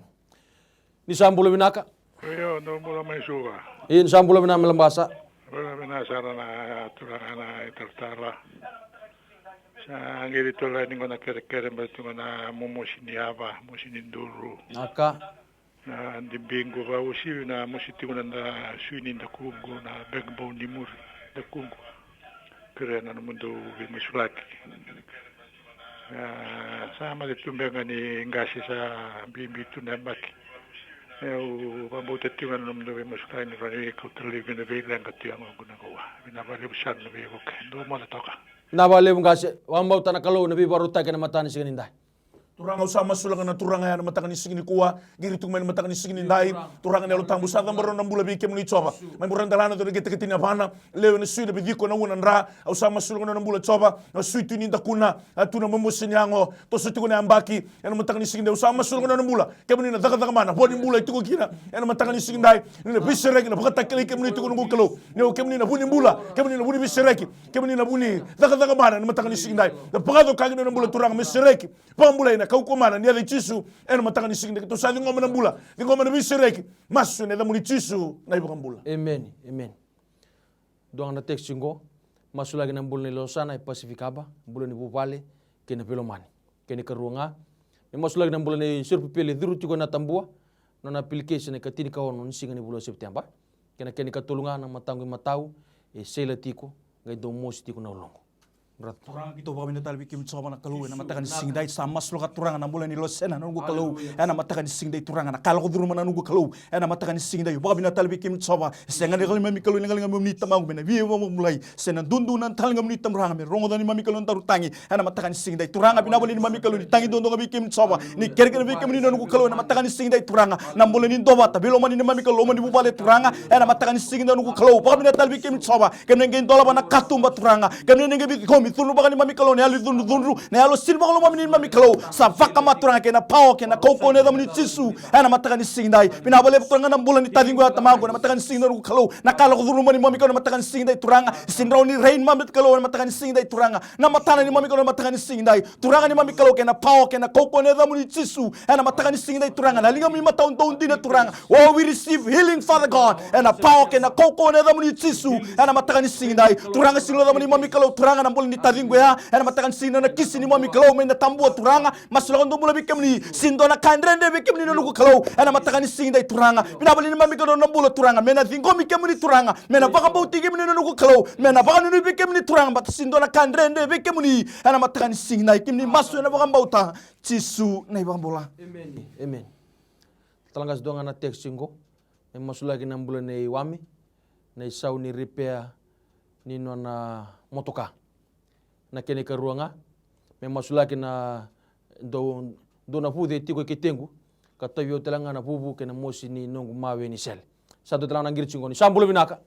Ni sa bula vinaka. Io, dou bula mai Suva. Io, ni sa bula vinaka mai Labasa. Bula vinaka sara na turaga na italatala. Sa qiri tu lai ni qo na kerekere, baleta tiko na momosi ni yava, mosi ni duru. Naka. Na dibiqu vakauasivi na mosi tiko na da sui ni dakuqu na backbone ni muri dakuqu. Kerea na nomudou veimasulaki. A, sa mate tu beka ni qase sa bibi tu na yabaki. Au vakabauta tiko ga na nomudou veimasulaki ni rawa ni kauta laivi na veileqa tu yago qu na gaua. Vinaka vakalevu sara na veivuke. Dou moce toka. Vinaka vakalevu qase, vakabauta na Kalou na veivakarautaki ena mataka ni siga ni dai. Turaga, au sa masulaka na turaga ya na mataka ni siga ni kua. Qiri tu mai na mataka ni siga ni dai. Turaga na Yalo Tabu sa cabora na bula vei kemuni Jiova. Mai bura dala na dona ketekete ni yavana. Lewe na sui na viciko na ua na dra. Au sa masulaka na bula Jiova. Na sui tu ni dakuna. A tu na momosi ni yago. Toso tiko na yabaki. Ena mataka ni siga ni dai. Au sa masulaka na bula. Kemuni na cakacaka mana. Vo ni bula e tiko kina. Ena mataka ni siga ni dai. Ni na veisereki na vakatakilai kemuni tiko noqu Kalou. Ni o kemuni na vu ni bula. Kemuni na vu ni veisereki. Kemuni na vu ni cakacaka mana. Ena mataka ni siga ni dai. Na vakacokaki na bula turaga me sereki. Vakabulai na kaukauwa mana ni yaca i Jisu ena mataka ni siga ni dai. Keitou sa ciqoma na bula, ciqoma na veisereki. Masu ena yacamuni Jisu na iVakabula. Emeni, emeni. Dua ga na text qo. Masulaki na bula ni Losana e Pacific Harbour, bula ni vuvale kei na veilomani. Kena ikarua ga, me masulaki na bula nei Serupepeli e curu tiko ena tabua, nona application ena ikatini ka ono ni siga ni vula o September. Kei na kena ikatolu ga na mataqu imatau e seila tiko, qai dau mosi tiko na uluqu. Turaga, keitou vakavinavinaka tale vei kemuni Jiova na Kalou ena mataka ni siga ni dai. Sa masulaka Turaga na bula ni Losena na noqu Kalou. Ena mataka ni siga ni dai Turaga, na ka e lako curuma na noqu Kalou. Ena mataka ni siga ni dai, vakavinavinaka tale vei kemuni Jiova. E sega ni neimami Kalou, ni galu ga neimami Tamaqu me na via vakabulai. Se na dudu na taliga muni Turaga me rogoca neimami Kalou na daru tagi. Ena mataka ni siga ni dai Turaga, vinaka vakalevu neimami Kalou, ni tagi duadua ga vei kemuni Jiova. Ni kerekere vei kemuni na noqu Kalou ena mataka ni siga ni dai Turaga. Na bula ni duavata, veilomani neimami Kalou, loma ni vuvale Turaga. Ena mataka ni siga ni dai noqu Kalou, vakavinavinaka tale vei kemuni Jiova. Kemuni na qai dolava na katuba Turaga. Kemuni na qai veiciqomi, cudruvaka neimami Kalou na yalo ni cudrucudru, na yalo sini vakalomani neimami Kalou. Sa vakama Turaga kei na pawa kei na kaukauwa ena yacamuni Jisu. Ena mataka ni siga ni dai, vinaka vakalevu Turaga na bula ni taciqu ya Tamaqu ena mataka ni siga ni dai noqu Kalou. Na ka e lako curuma neimami Kalou ena mataka ni siga ni dai Turaga. Sini rawa ni rai neimami Kalou ena mataka ni siga ni dai Turaga. Na matana neimami Kalou ena mataka ni siga ni dai. Turaga neimami Kalou kei na pawa kei na kaukauwa ena yacamuni Jisu. Ena mataka ni siga ni dai Turaga, na ligamuni imatau dou dina Turaga. Oh, we receive healing, Father God. Ena pawa kei na kaukauwa ena yacamuni Jisu. Ena mataka ni siga ni dai Turaga, sini lako curuma neimami Kalou Turaga na bula ni taciqu ya. Ena mataka ni siga ni dai na kisi neimami Kalou mai na tabua Turaga. Masulaka dou bula vei kemuni. Sini dua na ka e dredre vei kemuni na noqu Kalou. Ena mataka ni siga ni dai Turaga, vinaka vakalevu neimami Kalou na bula Turaga. Me na ciqomi kemuni Turaga. Me na vakabauti kemuni na noqu Kalou. Me na vakanuinui vei kemuni Turaga. Baleta sini dua na ka e dredre vei kemuni. Ena mataka ni siga ni dai kemuni masu ena vakabauta. Jisu na iVakabula. Emeni. Emeni. Talatala qase, dua ga na text qo. Me masulaki na bula nei Wame, na isau ni repair ni nona motoka. Na kena ikarua ga, me masulaki na dou, dou na vuce tiko i ketequ, ka tauvi au tale ga na vuvu kei na mosi ni noqu mawe ni sele. Sa dua tale ga na qiri tiko qo, ni sa bula vinaka.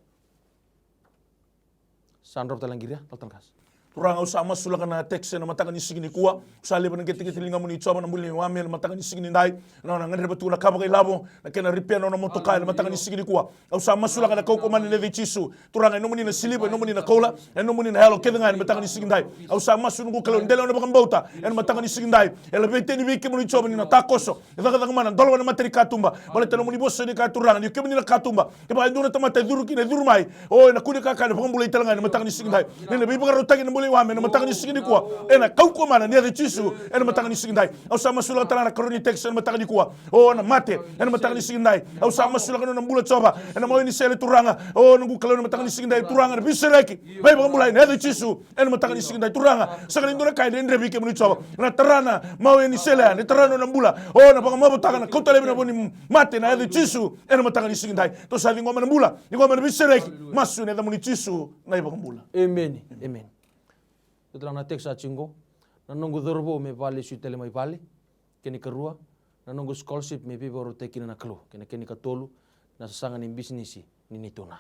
Sa drop tale na qiri, talatala qase. Turaga, au sa masulaka na text ena mataka ni siga ni kua. Au sa levu na qeteqete ni ligamuni Jiova na bula nei Wame ena mataka ni siga ni dai. Na nona gadreva tu na ka vakailavo, na kena repair na nona motoka ena mataka ni siga ni kua. Au sa masulaka na kaukauwa mana ni yaca i Jisu. Turaga, e nomuni na siliva, e nomuni na koula, e nomuni na yalo kece ga ena mataka ni siga ni dai. Au sa masu noqu Kalou, dela na vakabauta ena mataka ni siga ni dai. E laveti yani vei kemuni Jiova ni na takoso. E cakacaka mana, dolava na mata ni katuba. Baleta na nomuni vosa ni kaya Turaga, ni o kemuni na katuba. Kevaka e dua na tamata e curu kina, e curu mai. O, ena kune kakana, vakabulai tale ga ena mataka ni siga ni dai. Ni na veivakarautaki na bula i Wame ena mataka ni siga ni kua. Ena kaukauwa mana ni yaca i Jisu ena mataka ni siga ni dai. Au sa masulaka tale ga na karua ni text ena mataka ni kua. O, na mate ena mataka ni siga ni dai. Au sa masulaka na nona bula Jiova. Ena mawe ni sele Turaga. O, noqu Kalou, ena mataka ni siga ni dai Turaga, na veisereki. Mai vakabulai ena yaca i Jisu. Ena mataka ni siga ni dai Turaga, sega ni dua na ka e dredre vei kemuni Jiova. Na tara na mawe ni sele ya, na tara na nona bula. O, na vakamavotaka, na kauta laivi na vo ni mate ena yaca i Jisu. Ena mataka ni siga ni dai, tou sa ciqoma na bula, ciqoma na veisereki. Masu ena yacamuni Jisu na iVakabula. Emeni. Emeni. Dua tale ga na text sa tiko qo. Na noqu cauravou me vakalesui tale mai vale. Kena ikarua, na noqu scholarship me veivakarautaki kina na Kalou. Kei na kena ikatolu, na sasaga ni bisinisi ni neitou na.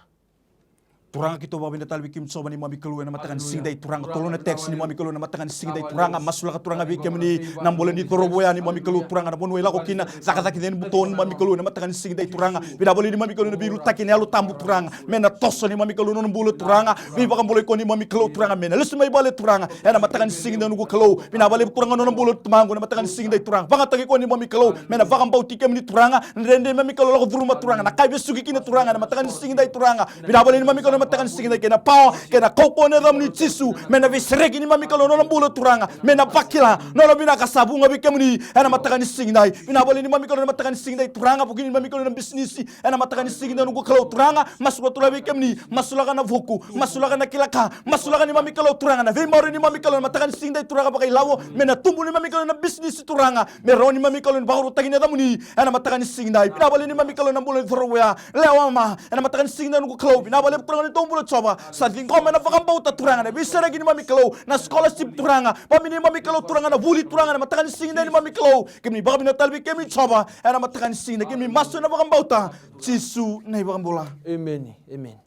Turaga, keitou vakavinavinaka tale vei kemuni Jiova neimami Kalou ena mataka ni siga ni dai Turaga. Tolu na text neimami Kalou ena mataka ni siga ni dai Turaga. Masulaka Turaga vei kemuni na bula ni cauravou ya neimami Kalou Turaga, na vanua e lako kina, cakacaka kece ni buto neimami Kalou ena mataka ni siga ni dai Turaga. Vinaka vakalevu neimami Kalou na veiliutaki ni Yalo Tabu Turaga. Me na toso neimami Kalou na nona bula Turaga. Veivakabulai koya neimami Kalou Turaga. Me na lesu mai vale Turaga. Ena mataka ni siga ni dai noqu Kalou. Vinaka vakalevu Turaga na nona bula tamaqu ena mataka ni siga ni dai Turaga. Vakayagataki koya neimami Kalou. Me na vakabauti kemuni Turaga. Na dredre neimami Kalou lako curuma Turaga. Na ka e vesuki kina Turaga ena mataka ni siga ni dai Turaga. Vinaka vakalevu neimami Kalou mataka ni siga nidai, kei na pawa, kei na kaukauwa ni yacamuni Jisu, me na veisereki neimami Kalou na nona bula Turaga, me na vakila na nona vinaka sa vuqa vei kemuni ena mataka ni siga nidai. Vinaka vakalevu neimami Kalou ena mataka ni siga nidai Turaga, vukei neimami Kalou na bisinisi ena mataka ni siga nidai noqu Kalou Turaga, masulaka tu vei kemuni, masulaka na vuku, masulaka na kila ka, masulaka neimami Kalou Turaga, na veimaroroi neimami Kalou ena mataka ni siga nidai Turaga vakailavo, me na tubu neimami Kalou na bisinisi Turaga, me rawa neimami Kalou ni vakarautaki na yacamuni ena mataka ni siga nidai. Vinaka vakalevu neimami Kalou na bula ni cauravou ya, Lewa Ma, ena mataka ni siga nidai noqu Kalou, vinaka vakalevu Turaga ni tou bula Jiova, sa ciqoma ena vakabauta Turaga na veisereki neimami Kalou, na scholarship Turaga, vakabibi neimami Kalou Turaga na vuli Turaga ena mataka ni siga nidai neimami Kalou, kemuni vakavinaka tale vei kemuni Jiova, ena mataka ni siga nidai kemuni masu ena vakabauta, Jisu na iVakabula. Emeni, emeni.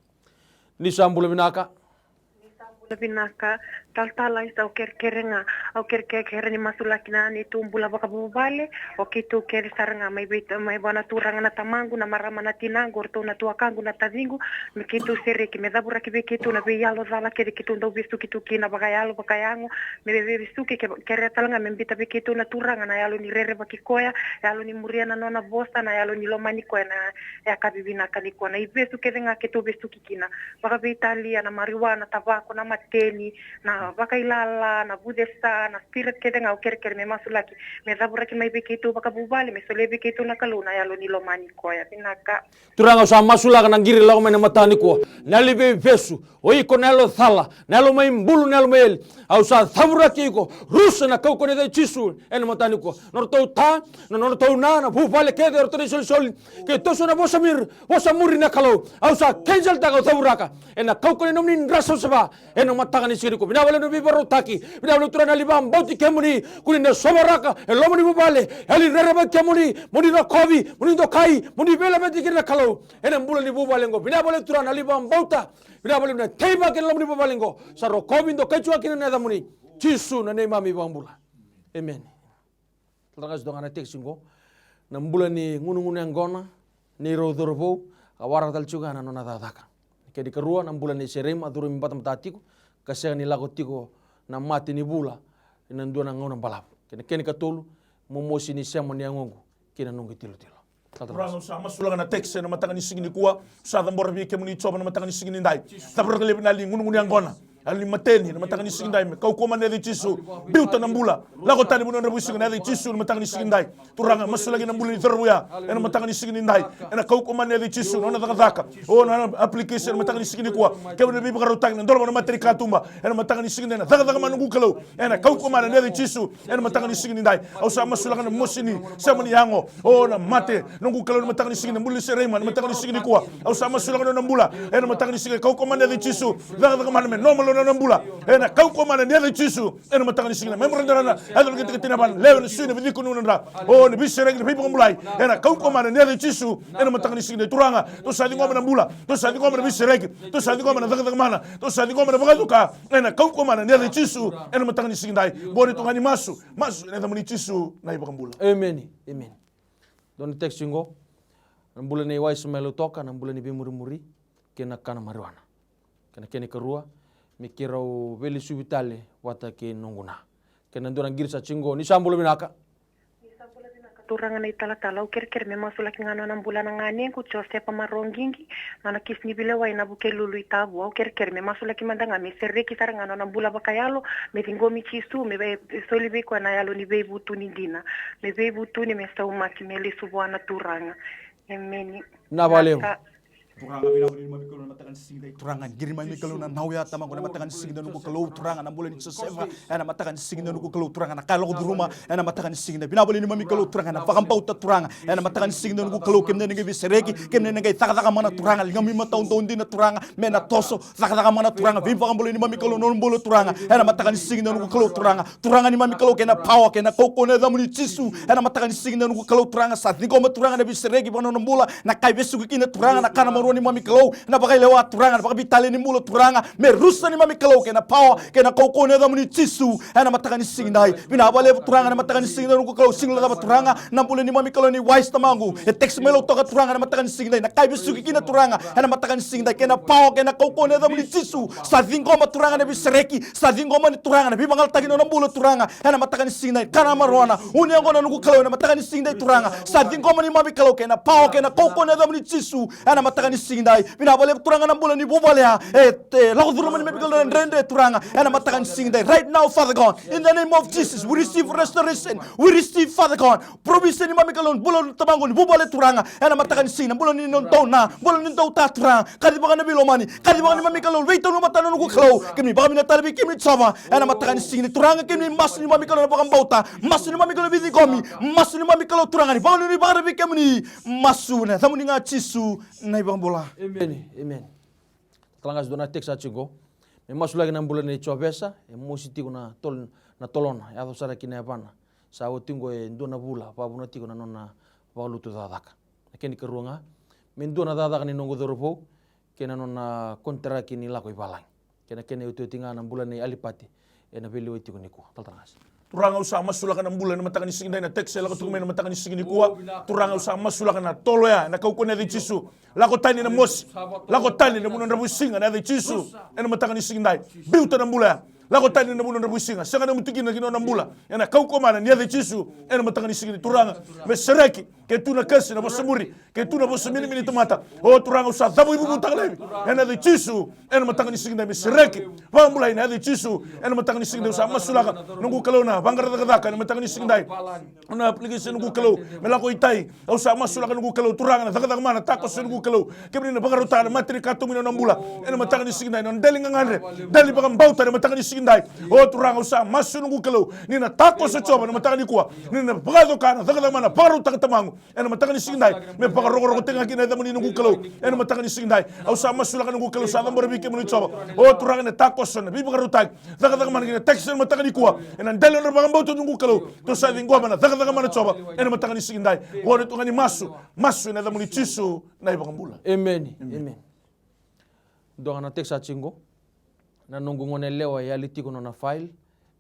Ni sa bula vinaka. Ni sa bula vinaka, talatala, isa au kerekere ga, au kerekere ni masulaki na neitou bula vakavuvale, o keitou kece sara ga mai vei, mai vua na Turaga na tamaqu, na marama na tinaqu, o ratou na tuakaqu na taciqu, me keitou sereki, me cavuraki vei keitou na veiyalo cala kece keitou dau vesuki tu kina vakayalo, vakayago, me veivesuki ke, kerea tale ga me biuta vei keitou na Turaga na yalo ni rerevaki koya, yalo ni muria na nona vosa, na yalo ni lomani koya, na yakavi vinaka nikua, na ivesu kece ga keitou vesuki kina, vakaveitalia, na marijuana, tavako, na mateni, na vakailala, na vucesa, na spirit kece ga au kerekere me masulaki, me cavuraki mai vei keitou vakavuvale, me solia vei keitou na Kalou na yalo ni lomani koya. Vinaka. Turaga, au sa masulaka na qiri lako mai na mataka nikua, na yalo ni veivesu, o iko na yalo cala, na yalo mai bulu, na yalo mai eli. Au sa cavuraki iko, rusa ena kaukauwa ni yaca i Jisu ena mataka nikua. Nodratou ta, na nodratou na, na vuvale kece, o ratou na isolisoli, kei toso na vosa miri, vosa muri na Kalou. Au sa kenseltaka, au cavuraka ena kaukauwa ni nomuni dra savasava ena mataka ni siga nikua. Vinaka vakalevu na veivakarautaki, vinaka vakalevu Turaga na yalo ni vakabauti kemuni, koni na sovaraka e loma ni vuvale, yalo ni rerevaki kemuni, moni rokovi, moni dokai, moni veilaveti kina na Kalou ena bula ni vuvale oqo. Vinaka vakalevu Turaga na yalo ni vakabauta, vinaka vakalevu na teivaki ena loma ni vuvale oqo. Sa rokovi, dokai tiko kina na yacamuni, Jisu na neimami iVakabula. Emeni. Talatala, qai sa toka ga na tekisi oqo, na bula ni gunugunu yaqona, neirau cauravou, ka waraka tale tiko ga na nona cakacaka. Kena ikarua, na bula nei Seraima, a curumi batabata tiko, ka sega ni lako tiko na mate ni vula ena dua na gauna balavu. Kei na kena ikatolu, momosi ni sema ni yagoqu kei na noqu itilotilo. Turaga, au sa masulaka na tekisi ena mataka ni siga nikua, au sa cabora vei kemuni Jiova na mataka ni siga nidai. Cavuta laivi na yalo ni gunugunu yaqona, yalo ni mateni, na mataka ni siga nidai, me kaukauwa mai na yaca i Jisu. Biuta na bula, lako tani vanua dravudravua na yaca i Jisu na mataka ni siga nidai. Turaga, masulaki na bula ni cauravou ya ena mataka ni siga nidai, ena kaukauwa mai na yaca i Jisu, na nona cakacaka, o na application ena mataka ni siga nikua. Kemuni na veivakarautaki, na dolava na mate ni katuba ena mataka ni siga nidai, na cakacaka mai noqu Kalou, ena kaukauwa mai na yaca i Jisu. Ena mataka ni siga nidai, au sa masulaka na mosi ni sema ni yago, o na mate, noqu Kalou, na mataka ni siga, na bula ni Seraima na mataka ni siga nikua. Au sa masulaka na nona bula ena mataka ni siga, kaukauwa mai na yaca i Jisu. Cakacaka mai me normal na nona bula, ena kaukauwa mai na yaca i Jisu. Ena mataka ni siga, na mai maradrana, yaco na kete kete na vana, lewe na sui, na veitikotiko, na dra, o na veisereki, na veivakabulai, ena kaukauwa mai na yaca i Jisu. Ena mataka ni siga nidai Turaga, tou sa ciqoma na bula, tou sa ciqoma na veisereki, tou sa ciqoma na cakacaka mana, tou sa ciqoma na vakacuka, ena kaukauwa mai na yaca i Jisu. Ena mataka ni siga nidai, boni tu ga ni masu, masu ena yacamuni Jisu na iVakabula. Emeni, emeni. Dua na tekisi oqo, na bula nei Waisa mai Lautoka, na bula ni veimurimuri kei na kana marijuana. Kei na kena ikarua, me keirau veilesuvi tale vata kei noqu na. Kei na dua na qiri sa tiko oqo, ni sa bula vinaka. Ni sa bula vinaka Turaga na italatala, au kerekere me masulaki ga nona bula na ganequ Josefa Maroqiqi, nona kisi ni veilewai na Vukelulu i Tavua. Au kerekere me masulaki mada ga, me sereki sara ga nona bula vakayalo, me ciqomi Jisu, me vei, soli vei koya na yalo ni veivutuni dina, me veivutuni, me saumaki, me lesu vua na Turaga. Emeni. Vinaka vakalevu. Turaga, vinaka vakalevu neimami Kalou na mataka ni siga nidai. Turaga, qiri mai neimami Kalou na nau ya, Tamaqu, na mataka ni siga nidai noqu Kalou. Turaga, na bula ni Josefa ena mataka ni siga nidai noqu Kalou. Turaga, na ka e lako curuma ena mataka ni siga nidai. Vinaka vakalevu neimami Kalou, Turaga, na vakabauta, Turaga, ena mataka ni siga nidai noqu Kalou. Kemuni na qai veisereki, kemuni na qai cakacaka mana, Turaga, ligamuni imatau dau dina, Turaga, me na toso, cakacaka mana, Turaga, veivakabulai neimami Kalou na nona bula, Turaga, ena mataka ni siga nidai noqu Kalou. Turaga, Turaga neimami Kalou, kei na pawa, kei na kaukauwa ena yacamuni Jisu, ena mataka ni siga nidai noqu Kalou. Turaga, sa ciqoma, Turaga, na veisereki vua na nona bula, na ka e vesuki kina, Turaga, na kana marijuana neimami Kalou, na vakailewai, Turaga, na vakaveitalia ni bula, Turaga, me rusa neimami Kalou, kei na pawa, kei na kaukauwa ena yacamuni Jisu, ena mataka ni siga nidai. Vinaka vakalevu, Turaga, na mataka ni siga nidai noqu Kalou, sega ni cava, Turaga, na bula neimami Kalou nei Waisa, Tamaqu, e tekisi mai Lautoka, Turaga, na mataka ni siga nidai, na ka e vesuki kina, Turaga, ena mataka ni siga nidai, kei na pawa, kei na kaukauwa ena yacamuni Jisu, sa ciqoma, Turaga, na veisereki, sa ciqoma ni, Turaga, na veivagalalataki ni nona bula, Turaga, ena mataka ni siga nidai, kana marijuana, uni yaqona noqu Kalou, ena mataka ni siga nidai, Turaga, sa ciqoma neimami Kalou, kei na pawa, kei na kaukauwa ena yacamuni Jisu, ena mataka ni siga edai. Vinaka vakalevu Turaga na bula ni vuvale ya. E, e lako curuma mai vei keimami na dredre Turaga ena mataka ni siga edai. Right now, Father God, in the name of Jesus, we receive restoration. We receive, Father God, provision ni neimami Kalou, bula ni tamaqu ni vuvale Turaga ena mataka ni siga, na bula ni nodatou na, bula ni nodatou ta Turaga. Kacivaka na veilomani, kacivaka neimami Kalou, veitau na matana noqu Kalou. Keimami vakavinavinaka tale vei kemuni Jiova ena mataka ni siga edai Turaga, keimami masu neimami Kalou na vakabauta, masu neimami Kalou na veiciqomi, masu neimami Kalou Turaga ni vakanuinui vakarai vei kemuni. Masu ena yacamuni ga Jisu na iVakabula. Emeni, emeni. Talatala qase, dua na text sa tiko qo. Me masulaki na bula nei Jovesa, e mosi tiko na tol-, na tolona, e yaco sara ki na yavana. Sa oti qo e dua na vula, vakavuna tiko na nona vakalutu cakacaka. Na kena ikarua ga, me dua na cakacaka ni noqu cauravou, kei na nona konitaraki ni lako i valagi. Kei na kena iotioti ga na bula nei Alipati, ena veilewai tiko nikua. Talatala qase. Turaga, au sa masulaka na bula ena mataka ni siga edai, na text e lako tiko mai ena mataka ni siga nikua. Turaga, au sa masulaka na tolo ya ena kaukauwa ni yaca i Jisu. Lako tani na mosi. Lako tani na vanua dravuisiga ena yaca i Jisu. Ena mataka ni siga edai, biuta na bula ya. Lako tani na vanua dravuisiga. Sega ni mutikina ki na nona bula. Ena kaukauwa mana ni yaca i Jisu. Ena mataka ni siga edai Turaga, me sereki. Ke tu na kasi, na vosa muri, ke tu na vosa minimini tamata, o Turaga, au sa cavuivuvutaka laivi ena yaca i Jisu. Ena mataka ni siga edai me sereki. Vakabulai ena yaca i Jisu. Ena mataka ni siga edai au sa masulaka, noqu Kalou, na vaqara cakacaka ena mataka ni siga edai. Na application, noqu Kalou, me lako i tai. Au sa masulaka, noqu Kalou, Turaga, na cakacaka mana, takoso, noqu Kalou. Kemuni na vakarautaka na mate ni katuba ni nona bula ena mataka ni siga edai, na dela ni gagadre, dela ni vakabauta ena mataka ni siga edai. O Turaga, au sa masu, noqu Kalou, ni na takoso Jiova ena mataka nikua. Ni na vakacoka na cakacaka mana vakarautaka tamaqu ena mataka ni siga edai, me vakarokorokotaki ga kina na yacamuni, noqu Kalou. Ena mataka ni siga edai, au sa masulaka, noqu Kalou, sa cabora vei kemuni Jiova. O Turaga, na takoso, na veivakarautaki, cakacaka mana kina na text ena mataka nikua. Ena dela ni nodra vakabauta, noqu Kalou, tou sa ciqoma na cakacaka mana Jiova ena mataka ni siga edai. Oqo na itokani masu, masu ena yacamuni Jisu na iVakabula. Emeni. Emeni. Dua ga na text sa tiko qo. Na noqu goneyalewa e yali tiko nona file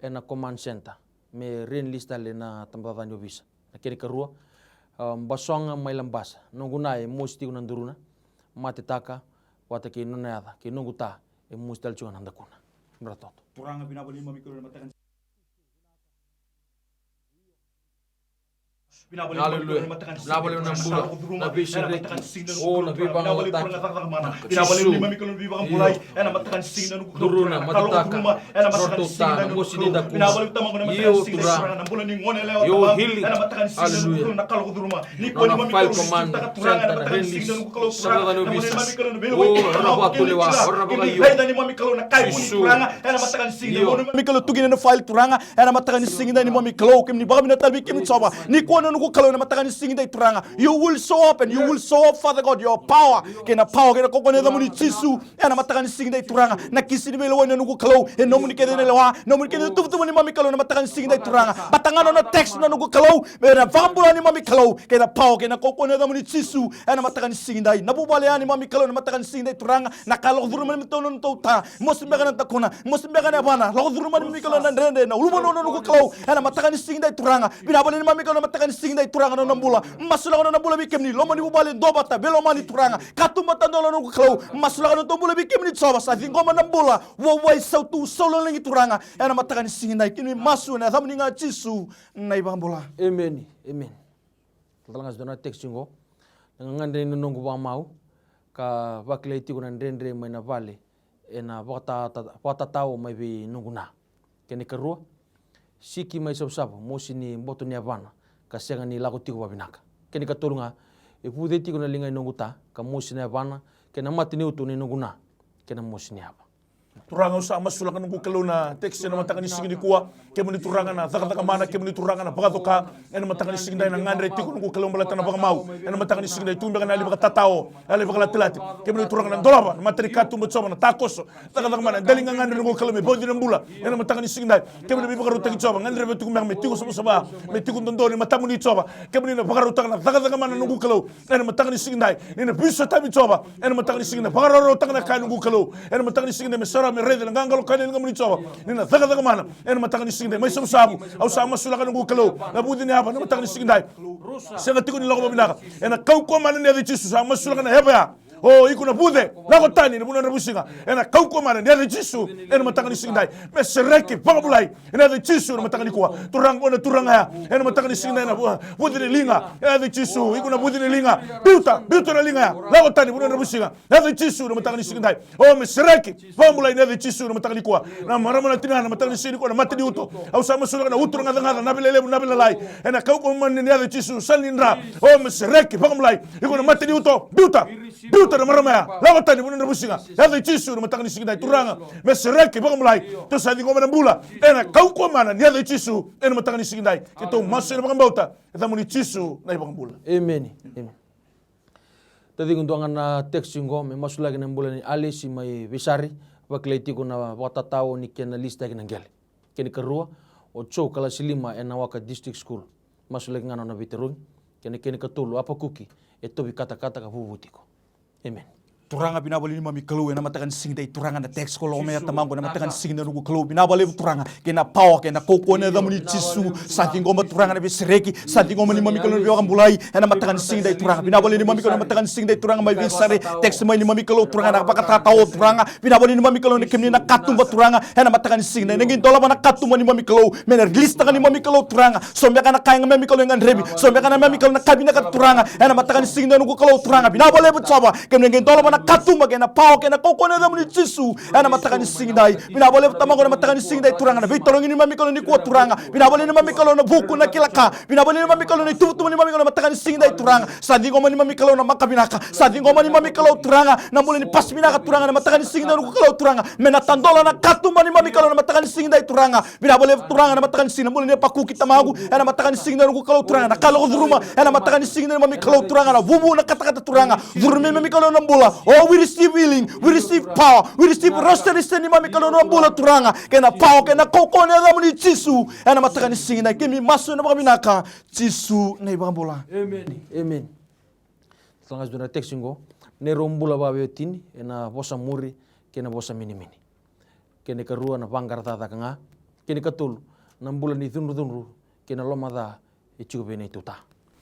ena command center me re-enlist tale ena tabacakacaka ni ovisa. Na kena ikarua, a, Basoga mai Labasa. Noqu na e mosi tiko na duruna, matetaka vata kei nona yaca, kei noqu ta e mosi tale tiko na dakuna. Bra toto. Turaga, vinaka vakalevu neimami Kalou ena mataka ni Aleluya. Vinaka vakalevu na bula, na veisereki, o na veivakayagataki. Vinaka vakalevu Jisu. Io. Duruna, matetaka, nodratou ta, na mosi ni dakuna. Io, Turaga. Io, healing. Aleluya. Nona file command center na re-enlist. Sa vaka na ovisa. O, ra na vakatulewa, o, ra na vakaio. Jisu. Io. Neimami Kalou, tukuni na file Turaga ena mataka ni siga edai, neimami Kalou, keimami vakavinavinaka tale vei kemuni Jiova. Nikua, noqu Kalou, ena mataka ni siga edai Turaga, you will show up and you will show up, Father God, your power kei na power kei na kaukauwa ni yacamuni Jisu. Ena mataka ni siga edai Turaga, na kisi ni veilewai, noqu Kalou, e nomuni kece na lewa, nomuni kece na tuvatuva, neimami Kalou, ena mataka ni siga edai Turaga. Vata ga nona text, noqu Kalou, me na vakabula, neimami Kalou, kei na power kei na kaukauwa ni yacamuni Jisu. Ena mataka ni siga edai, na vuvale ya, neimami Kalou, ena mataka ni siga edai Turaga, na ka lako curuma mai na nodatou ta, mosi beka na dakuna, mosi beka na yavana, lako curuma mai, neimami Kalou, na dredre, na ulunivanua, noqu Kalou. Ena mataka ni siga edai Turaga, vinaka vakalevu neimami Kalou, ena mataka ni siga edai Turaga, nona bula, masulaka nona bula vei kemuni, loma ni vuvale, duavata, veilomani Turaga, katuba, tadola, noqu Kalou, masulaka nodatou bula vei kemuni Jiova, sa ciqoma na bula, wawai, sautu, saulagi Turaga. Ena mataka ni siga edai keimami masu ena yacamuni ga Jisu na iVakabula. Emeni, emeni. Talatala qase, dua na text qo. Na gagadre ni noqu vakamau, ka vakilai tiko na dredre mai na vale, ena vakata-, vakatatao mai vei noqu na. Kena ikarua, siki mai Savusavu, mosi ni boto ni yavana, ka sega ni lako tiko vakavinaka. Kena ikatolu ga, e vuce tiko na liga i noqu ta, ka mosi na yavana, kei na mate ni uto ni noqu na, kei na mosi ni yava. Turaga, au sa masulaka, noqu Kalou, na text ena mataka ni siga nikua. Kemuni Turaga na cakacaka mana, kemuni Turaga na vakacoka. Ena mataka ni siga edai na gagadre tiko, noqu Kalou, baleta na vakamau. Ena mataka ni siga edai tu beka na yali vakatatao, yali vakalatilati. Kemuni Turaga na dolava na matanikatuba Jiova, na takoso, cakacaka mana, dela ni gagadre, noqu Kalou, me vauci na bula. Ena mataka ni siga edai, kemuni na veivakarautaki Jiova, gadreva tiko beka me tiko savasava, me tiko dodonu e matamuni Jiova. Kemuni na vakarautaka na cakacaka mana, noqu Kalou. Ena mataka ni siga edai, ni na veisotavi Jiova. Ena mataka ni siga edai, vakarautaka na ka, noqu Kalou. Ena mataka ni siga edai, me sarava, me raica na qaqalo ka ni ligamuni Jiova. Ni na cakacaka mana. Ena mataka ni siga edai, mai Savusavu, au sa masulaka, noqu Kalou, na vuce ni yava ena mataka ni siga edai. Sega tiko ni lako vakavinaka. Ena kaukauwa mana ni yaca i Jisu, sa masulaka na yava ya. O iko na vuce, lako tani na vanua dravuisiga. Ena kaukauwa mana ni yaca i Jisu ena mataka ni siga edai. Me sereki, vakabulai ena yaca i Jisu ena mataka nikua. Turaga, o na turaga ya ena mataka ni siga edai, na vu-, vuce ni liga ena yaca i Jisu. Iko na vuce ni liga. Biuta, biuta na liga ya. Lako tani vanua dravuisiga. Yaca i Jisu ena mataka ni siga edai. O me sereki, vakabulai ena yaca i Jisu ena mataka nikua. Na marama, na tinana, na mataka ni siga nikua, na mate ni uto. Au sa masulaka na uto, na gacagaca, na vei lelevu, na vei lalai. Ena kaukauwa mana ni yaca i Jisu, sa ni dra. O me sereki, vakabulai. Iko na mate ni uto, biuta. Biuta na marama ya. Lako tani vanua dravuisiga. Yaca i Jisu ena mataka ni siga edai, Turaga. Me sereki, vakabulai. Tou sa ciqoma na bula ena kaukauwa mana ni yaca i Jisu ena mataka ni siga edai. Keitou masu ena vakabauta ena yacamuni Jisu na iVakabula. Emeni. Emeni. Taciqu, dua ga na text qo, me masulaki na bula ni Alesi mai Veisari, vakilai tiko na vakatatao ni kena lisitaki na qele. Kena ikarua, o Joe, kalasi lima ena Waka District School, masulaki ga na nona veitarogi. Kena, kena ikatolu, Apakuki, e tauvi katakata ka vuvu tiko. Emeni. Turaga, vinaka vakalevu neimami Kalou, ena mataka ni siga edai, Turaga, na text ko lako mai, Tamaqu, ena mataka ni siga edai, noqu Kalou, vinaka vakalevu, Turaga, kei na pawa, kei na kaukauwa ena yacamuni Jisu. Sa ciqoma, Turaga, na veisereki, sa ciqoma neimami Kalou na veivakabulai ena mataka ni siga edai, Turaga. Vinaka vakalevu neimami Kalou, ena mataka ni siga edai, Turaga, mai Veisari, text mai neimami Kalou, Turaga, na vakatatao, Turaga. Vinaka vakalevu neimami Kalou, na kemuni na katuba, Turaga, ena mataka ni siga edai, na qai dolava na katuba neimami Kalou, me na rilisitaka neimami Kalou, Turaga. So beka na ka neimami Kalou e gadrevi, so beka neimami Kalou na ka vinaka, Turaga, ena mataka ni siga edai, noqu Kalou, Turaga. Vinaka vakalevu, Jiova, kemuni na qai dolava na katuba kei na pawa kei na kaukauwa ena yacamuni Jisu ena mataka ni siga edai. Vinaka vakalevu, Tamaqu, ena mataka ni siga edai, Turaga, na veitarogi neimami Kalou nikua, Turaga. Vinaka vakalevu neimami Kalou, na vuku, na kila ka. Vinaka vakalevu neimami Kalou, na ituvatuva neimami Kalou ena mataka ni siga edai, Turaga. Sa ciqoma neimami Kalou na maka vinaka. Sa ciqoma neimami Kalou, Turaga, na bula ni pasi vinaka, Turaga, ena mataka ni siga edai, noqu Kalou, Turaga. Me na tadola na katuba neimami Kalou ena mataka ni siga edai, Turaga. Vinaka vakalevu, Turaga, ena mataka ni siga edai, na bula ni Apakuki, Tamaqu, ena mataka ni siga edai, noqu Kalou, Turaga, na ka lako curuma ena mataka ni siga edai, neimami Kalou, Turaga, na vuvu, na katakata, Turaga. Curumi neimami Kalou na bula. Oh, we receive healing, we receive power, we receive restoration neimami Kalou na bula, Turaga, kei na pawa kei na kaukauwa ena yacamuni Jisu ena mataka ni siga edai. Keimami masu ena vakavinaka, Jisu na iVakabula. Emeni. Emeni. Tale ga e dua na text qo, neirau bula vakaveiwatini ena vosa muri kei na vosa minimini. Kena ikarua, na vaqara cakacaka ga. Kena ikatolu, na bula ni cudrucudru kei na lomaca e tiko vei neitou ta.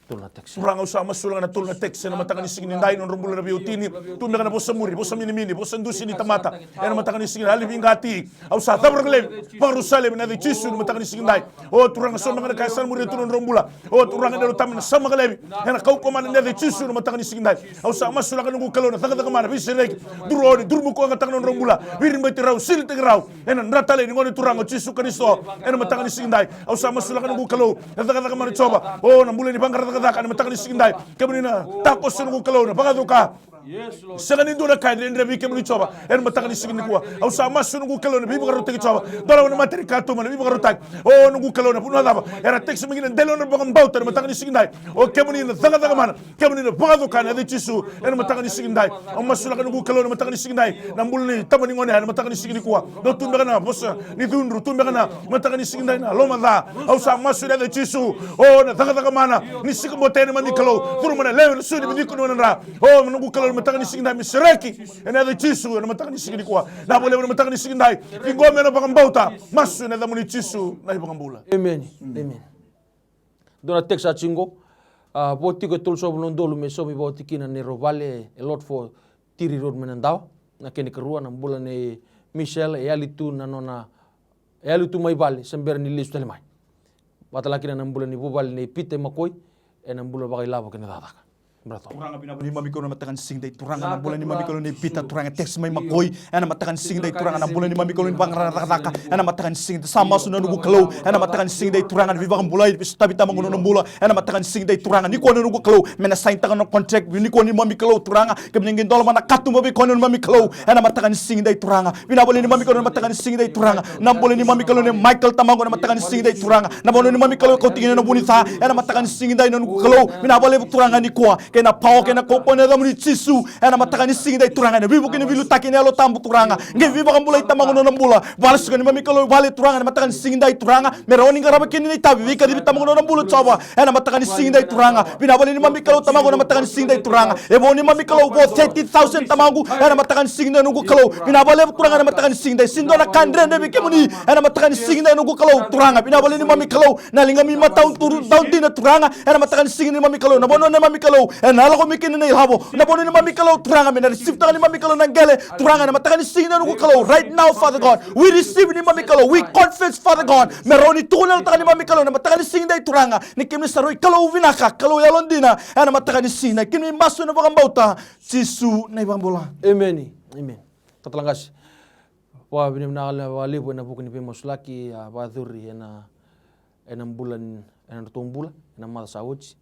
Tolu na text. Turaga, au sa masulaka na tolu na text ena mataka ni siga nidai, nodrau bula na veiwatini. Tu beka na vosa muri, vosa minimini, vosa dusi ni tamata ena mataka ni siga nidai, yali ni veigati. Au sa cavuta laivi, vakarusai laivi ena yaca i Jisu ena mataka ni siga nidai. O Turaga, so beka na ka e sa na muria tu na nodrau bula. O Turaga, na Yalo Tabu, na saumaka laivi ena kaukauwa mana ni yaca i Jisu ena mataka ni siga nidai. Au sa masulaka, noqu Kalou, na cakacaka mana, veisereki, duru oni, duru bukawaqa taka na nodrau bula, veiribati rau, silitaki rau ena dra talei ni Gone Turaga o Jisu Karisito ena mataka ni siga nidai. Au sa masulaka, noqu Kalou, na cakacaka mana, Jiova, o na bula ni vaqara cakacaka ena mataka ni siga nidai. Kemuni na takoso, noqu Kalou, na vakacoka. Sega ni dua na ka e dredre vei kemuni, Jiova, ena mataka ni siga nikua. Au sa masu, noqu Kalou, na veivakarautaki, Jiova. Dolava na mata ni katuba, na veivakarautaki. O noqu Kalou, na vanua cava era text mai kina, dela na vakabauta ena mataka ni siga nidai. O kemuni na cakacaka mana, kemuni na vakacoka ena yaca i Jisu ena mataka ni siga nidai. Au masulaka, noqu Kalou, ena mataka ni siga nidai, na bula ni tama ni gone ena mataka ni siga nikua. Dou tu beka na vosa ni cudru, tu beka na mataka ni siga nidai na lomaca. Au sa masu ena yaca i Jisu, o na cakacaka mana ni sikabote, neimami Kalou, curuma na lewe, na sui, na vici, na dra. O noqu Kalou, ena mataka ni siga nidai, me sereki ena yaca i Jisu ena mataka ni siga nikua. Na vakalevu ena mataka ni siga nidai, ciqomi ena vakabauta. Masu ena yacamuni Jisu na iVakabula. Emeni. Emeni. Dua na text sa tiko qo. A, vo tiko e tolusagavulu na udolu me saumi vakaoti kina neirau vale e Lot Four Tiri Road mai Nadawa. Na kena ikarua, na bula nei Michelle, e yali tu na nona, e yali tu mai vale se bera ni lesu tale mai. Vata kina na bula ni vuvale nei Pita Makoi, ena bula vakailavo kei na cakacaka. Brother. Turaga, vinaka vakalevu neimami Kalou, ena mataka ni siga nidai, Turaga, na bula neimami Kalou nei Pita, Turaga, text mai Makoi, ena mataka ni siga nidai, Turaga, na bula neimami Kalou ni vaqara cakacaka ena mataka ni siga nidai. Sa masu na noqu Kalou, ena mataka ni siga nidai, Turaga, na veivakabulai, veisotavi, Tamaqu, na nona bula ena mataka ni siga nidai, Turaga. Nikua, na noqu Kalou, me na sainitaka na contract nikua, neimami Kalou, Turaga, kemuni na qai dolava na katuba vei koya, neimami Kalou, ena mataka ni siga nidai, Turaga. Vinaka vakalevu neimami Kalou, ena mataka ni siga nidai, Turaga, na bula neimami Kalou nei Michael, Tamaqu, ena mataka ni siga nidai, Turaga, na vanua neimami Kalou e kauti kina na vu ni ca ena mataka ni siga nidai, na noqu Kalou. Vinaka vakalevu, Turaga, nikua, kei na pawa kei na kaukauwa ena yacamuni Jisu ena mataka ni siga nidai, Turaga, ena veivuke ni veiliutaki ni Yalo Tabu, Turaga. Qai veivakabulai, Tamaqu, na nona bula. Vakalesui koya, neimami Kalou, e vale, Turaga, ena mataka ni siga nidai, Turaga, me rawa ni qarava kina na itavi, veikacivi, Tamaqu, na nona bula, Jiova, ena mataka ni siga nidai, Turaga. Vinaka vakalevu neimami Kalou, Tamaqu, ena mataka ni siga nidai, Turaga. E vo neimami Kalou, vo thirty thousand, Tamaqu, ena mataka ni siga nidai, noqu Kalou. Vinaka vakalevu, Turaga, ena mataka ni siga nidai. Sega ni dua na ka e dredre vei kemuni ena mataka ni siga nidai, noqu Kalou, Turaga. Vinaka vakalevu neimami Kalou, na ligami matau duru, dau dina, Turaga, ena mataka ni siga nidai, neimami Kalou, na vanua, neimami Kalou, Ena lako mai kina na ilavo, na vanua ni neimami Kalou Turaga, me na receive taka neimami Kalou na qele, Turaga, ena mataka ni siga nikua Kalou, right now, Father God, we receive neimami Kalou, we confess, Father God, me rawa ni tukuna taka neimami Kalou, ena mataka ni siga edai Turaga, ni kemuni sa rui Kalou vinaka, Kalou yalodina, ena mataka ni siga edai, keimami masu ena vakabauta, Jisu na iVakabula. Emeni. Emeni. Talatala qase, vakavinavinaka vakalevu ena vuku ni veimasulaki a vakayacori ena, ena bula ni, ena nodratou bula ena macawa sa oti,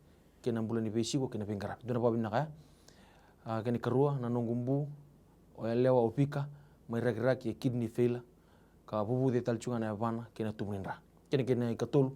kei na bula ni veisiko kei na veiqaravi. Dua na vakavinavinaka ya. A, kena ikarua, na noqu bu, o yalewa o Vika, mai Rakiraki, e kidney failure, ka vuvuce tale tiko ga na yavana kei na tubu ni dra. Kena, kena ikatolu,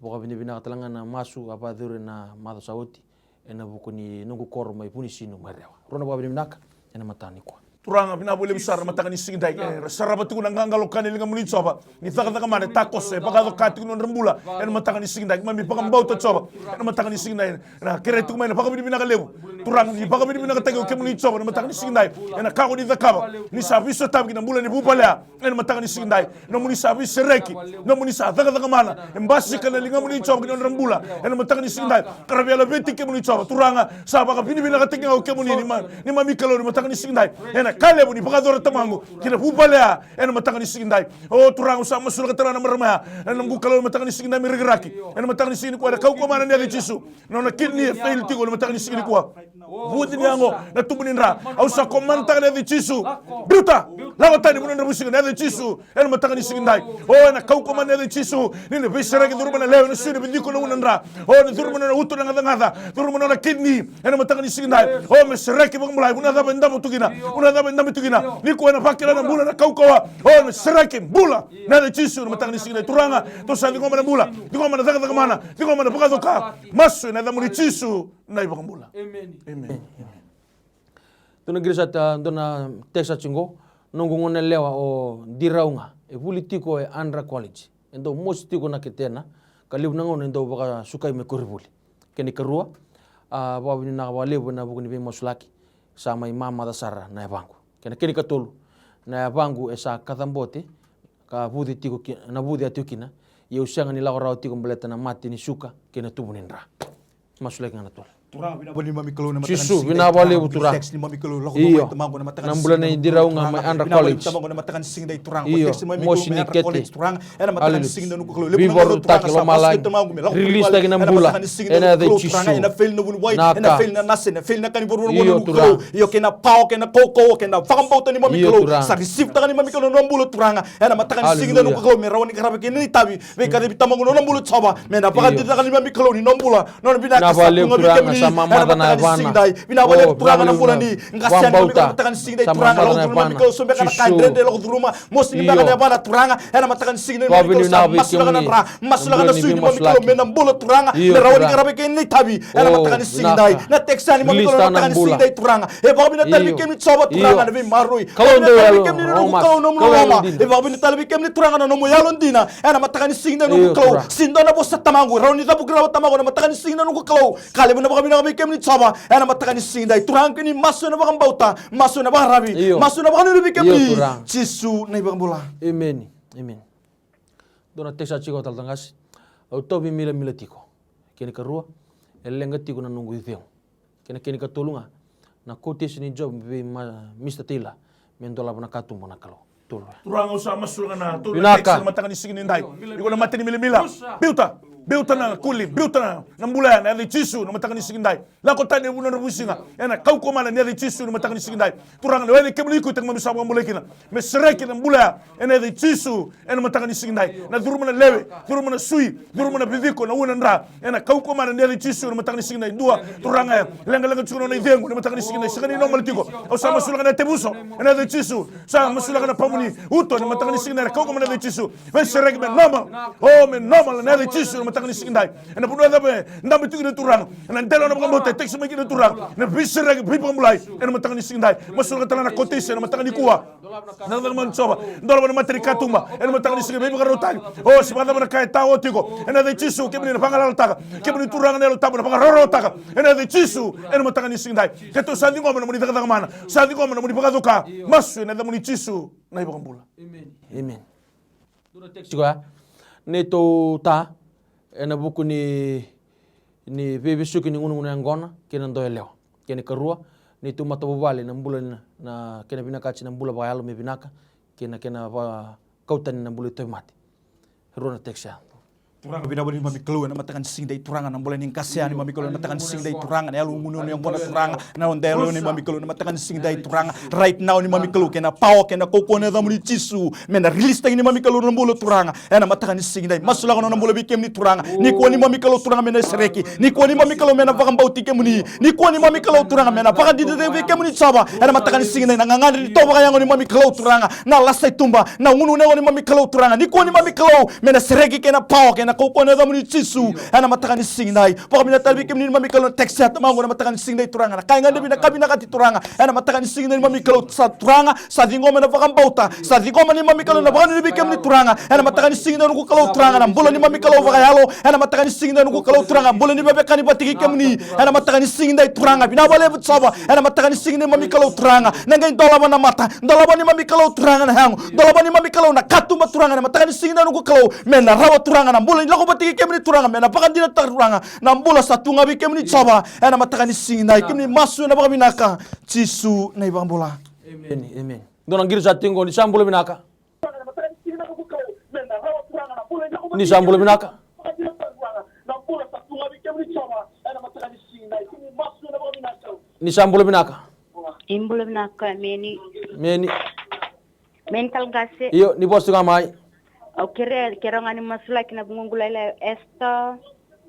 vakavinavinaka tale ga na masu a vakayacori ena macawa sa oti ena vuku ni noqu koro mai Vunisinu mai Rewa. Rua na vakavinavinaka ena mataka nikua. Turaga, vinaka vakalevu sara ena mataka ni siga edai. E sarava tiko na qaqalo ka ni ligamuni Jiova. Ni cakacaka mana e takoso, e vakayaco ka tiko na nodra bula ena mataka ni siga edai. Keimami vakabauta Jiova ena mataka ni siga edai. Ena kerei tiko mai na vakavinavinaka levu. Turaga, ni vakavinavinakataki o kemuni Jiova ena mataka ni siga edai. Ena ka ko ni cakava, ni sa veisotavi ki na bula ni vuvale ya. Ena mataka ni siga edai, nomuni sa veisereki, nomuni sa cakacaka mana, e basika na ligamuni Jiova ki na nodra bula. Ena mataka ni siga edai, ka ra veiyalayalati kemuni Jiova, Turaga, sa vakavinavinakataki ga o kemuni ni ma, neimami Kalou ena mataka ni siga edai. Ena ka levu ni vakayacora Tamaqu ki na vuvale ya, ena mataka ni siga edai. O Turaga, au sa masulaka tale ga na marama ya, ena noqu Kalou, ena mataka ni siga edai mai Rakiraki. Ena mataka ni siga nikua, ena kaukauwa mana ena yaca i Jisu. Na nona kidney e fail tiko ena mataka ni siga nikua. Vuci ni yago, na tubu ni dra. Au sa command taka ena yaca i Jisu. Biuta! Lako tani, vanua dravuisiga ena yaca i Jisu. Ena mataka ni siga edai. O, ena kaukauwa mana ena yaca i Jisu. Ni na veisereki, curuma na lewe, na sui, na vidiko, na ua, na dra. O, ni curuma na nona uto, na gacagaca. Curuma na nona kidney. Ena mataka ni siga edai. O, me sereki vakabulai. Vanua cava e dabe tu kina. Vanua cava e dabe tu kina. Nikua ena vakila na bula, na kaukauwa. O, me sereki, bula. Ena yaca i Jisu, ena mataka ni siga edai. Turaga, tou sa ciqoma na bula. Ciqoma na cakacaka mana. Ciqoma na vakacoka. Masu ena yacamuni Jisu na iVakabula. Emeni. Emeni. Dua na qiri sa, dua na text sa tiko qo, noqu goneyalewa o Dirauga, e vuli tiko e Andra College. E dau mosi tiko na ketena, ka levu na gauna e dau vakasukai me koronivuli. Kena ikarua, a, vakavinavinaka vakalevu ena vuku ni veimasulaki, sa mai mamaca sara na yavaqu. Kena, kena ikatolu, na yavaqu e sa kacabote, ka vuci tiko ki, na vuci a tiko kina, ia au sega ni lako rawa tiko baleta na mate ni suka kei na tubu ni dra. Masulaki ga na tolu. Turaga, vinaka vakalevu Turaga. Jisu, vinaka vakalevu Turaga. Io. Na bula nei Dirauga mai Andra College. Io, mosi ni kete. Aleluya. Veivakarautaki, lomalagi. Release taki na bula ena yaca i Jisu. Naka. Io Turaga. Io kei na pawa, kei na kaukauwa, kei na vakabauta neimami Kalou. Io Turaga. Sa receive taka neimami Kalou na nona bula Turaga. Ena mataka ni siga edai, noqu Kalou, me rawa ni qarava kina na itavi. Veikacivi Tamaqu, na nona bula Jiova. Me na vakadinadinataka neimami Kalou ni nona bula, nona vinaka sa tu ga vei kemuni. Ena mataka ni siga edai, vinaka vakalevu Turaga na bula ni qase yani, neimami Kalou, mataka ni siga edai Turaga, lako curuma neimami Kalou, sobu beka na ka e dredre, lako curuma, mosi ni beka na yavana Turaga. Ena mataka ni siga edai, neimami Kalou, sa masulaka na dra, masulaka na sui neimami Kalou, me na bula Turaga, me rawa ni qarava kina na itavi. Ena mataka ni siga edai, na text yani neimami Kalou, ena mataka ni siga edai Turaga. E vakavinavinaka tale vei kemuni Jiova Turaga na veimaroroi. Kalougata tale vei kemuni na noqu Kalou, nomu loloma. E vakavinavinaka tale vei kemuni Turaga na nomu yalodina. Ena mataka ni siga edai noqu Kalou. Sega ni dua na vosa Tamaqu e rawa ni cavuki rawa Tamaqu ena mataka ni siga edai noqu Kalou. Ka levu na vakavinaka vei kemuni Jiova. Ena mataka ni siga edai Turaga, keimami masu ena vakabauta, masu ena vakararavi, masu ena vakanuinui vei kemuni. Jisu na iVakabula. Emeni. Emeni. Dua na text sa tiko, talatala qase. Au tauvi milamila tiko. Kena ikarua, e leqa tiko na noqu icegu. Kena, kena ikatolu ga, na quotation ni Job vei ma, Mister Taylor, me dolava na katuba na Kalou. Tolu ya. Turaga, au sa masulaka na tolu na text ena mataka ni siga edai. Iko na mata ni milamila. Biuta, biuta na kuli, biuta na, na bula ya ena yaca i Jisu ena mataka ni siga edai. Lako tani e vanua dravuisiga. Ena kaukauwa mana ena yaca i Jisu ena mataka ni siga edai. Turaga, na wele kemuni iko, keimami sa vakabulai kina. Me sereki na bula ya ena yaca i Jisu ena mataka ni siga edai. Na curuma na lewe, curuma na sui, curuma na vidiko, na ua, na dra. Ena kaukauwa mana ena yaca i Jisu ena mataka ni siga edai. Dua, Turaga, e leqaleqa tiko na nona icegu ena mataka ni siga edai. Sega ni normal tiko. Au sa masulaka na tevuso ena yaca i Jisu. Sa masulaka na pamuni uto ena mataka ni siga edai. Ena kaukauwa mana ena yaca i Jisu. Veisereki me normal. O, me normal ena yaca i Jisu ena mataka ni siga edai. Ena vanua cava e dabe tu kina Turaga. Ena dela na vakabauta e tekisi mai kina Turaga. Ena veisereki, veivakabulai ena mataka ni siga edai. Masulaka tale na quotation ena mataka nikua. Na cakacaka mai Jiova. Dolava na mata ni katuba ena mataka ni siga, veivakarautaki. O, se vakacava na ka e tao tiko, ena yaca i Jisu, kemuni na vagalalataka. Kemuni Turaga na Yalo Tabu na vakarautaka. Ena yaca i Jisu ena mataka ni siga edai. Keitou sa ciqoma na nomuni cakacaka mana. Sa ciqoma na nomuni vakacoka. Masu ena yacamuni Jisu na iVakabula. Emeni. Emeni. Dua na text tiko ya. Neitou ta, ena vuku ni, ni veivesuki ni gunaguna yaqona kei na dau yalewa. Kei na karua, ni tu matavuvale na bula na, na kena vinakati na bula vakayalo me vinaka kei na kena vakauta ni na bula i tauvimate. Rua na text ya. Turaga, vinaka vakalevu neimami Kalou ena mataka ni siga dai, Turaga, na bula ni qase ya neimami Kalou ena mataka ni siga dai, Turaga, na yalo gunu ni yaqona, Turaga, na noda yalo neimami Kalou ena mataka ni siga dai, Turaga. Right now neimami Kalou, kei na power, kei na kaukauwa ena yacamuni Jisu, me na release taki neimami Kalou na bula, Turaga, ena mataka ni siga dai. Masulaka nona bula vei kemuni, Turaga. Nikua neimami Kalou, Turaga, me na sereki. Nikua neimami Kalou, me na vakabauti kemuni. Nikua neimami Kalou, Turaga, me na vakadidike vei kemuni Jiova ena mataka ni siga dai. Na gagadre ni itovo vakayago neimami Kalou, Turaga, na lasa i tuba, na gunu ni yago neimami Kalou, Turaga. Nikua neimami Kalou, me na sereki kei na power, kei na kaukauwa ena yacamuni Jisu, ena mataka ni siga dai. Vakavinavinaka tale vei kemuni neimami Kalou na text ya, Tamaqu, ena mataka ni siga dai, Turaga. Na ka e gadrevi na ka vinakati, Turaga, ena mataka ni siga dai neimami Kalou, sa, Turaga, sa ciqoma ena vakabauta, sa ciqoma neimami Kalou na vakanuinui vei kemuni, Turaga, ena mataka ni siga dai, noqu Kalou, Turaga, na bula neimami Kalou vakayalo, ena mataka ni siga dai, noqu Kalou, Turaga, bula ni veiwekani vata kei kemuni, ena mataka ni siga dai, Turaga. Vinaka vakalevu Jiova, ena mataka ni siga dai neimami Kalou, Turaga, na qai dolava na mata, dolava neimami Kalou, Turaga, na yago, dolava neimami Kalou na katuba, Turaga, ena mataka ni siga dai, noqu Kalou, me na rawa, Turaga, na bula ni lako vata kei kemuni, Turaga, me na vakadinata, Turaga, na bula sa tu ga vei kemuni Jiova, ena mataka ni siga dai. Kemuni masu ena vakavinaka, Jisu na iVakabula. Emeni, emeni. Dua na qiri sa tiko qo, ni sa bula vinaka. Ni sa bula vinaka. Ni sa bula vinaka. I bula vinaka, Meni. Meni. Meni Talqase. Io, ni vosa tu ga mai. Au kerea, kerea ga ni masulaki na vugoqu lailai Esther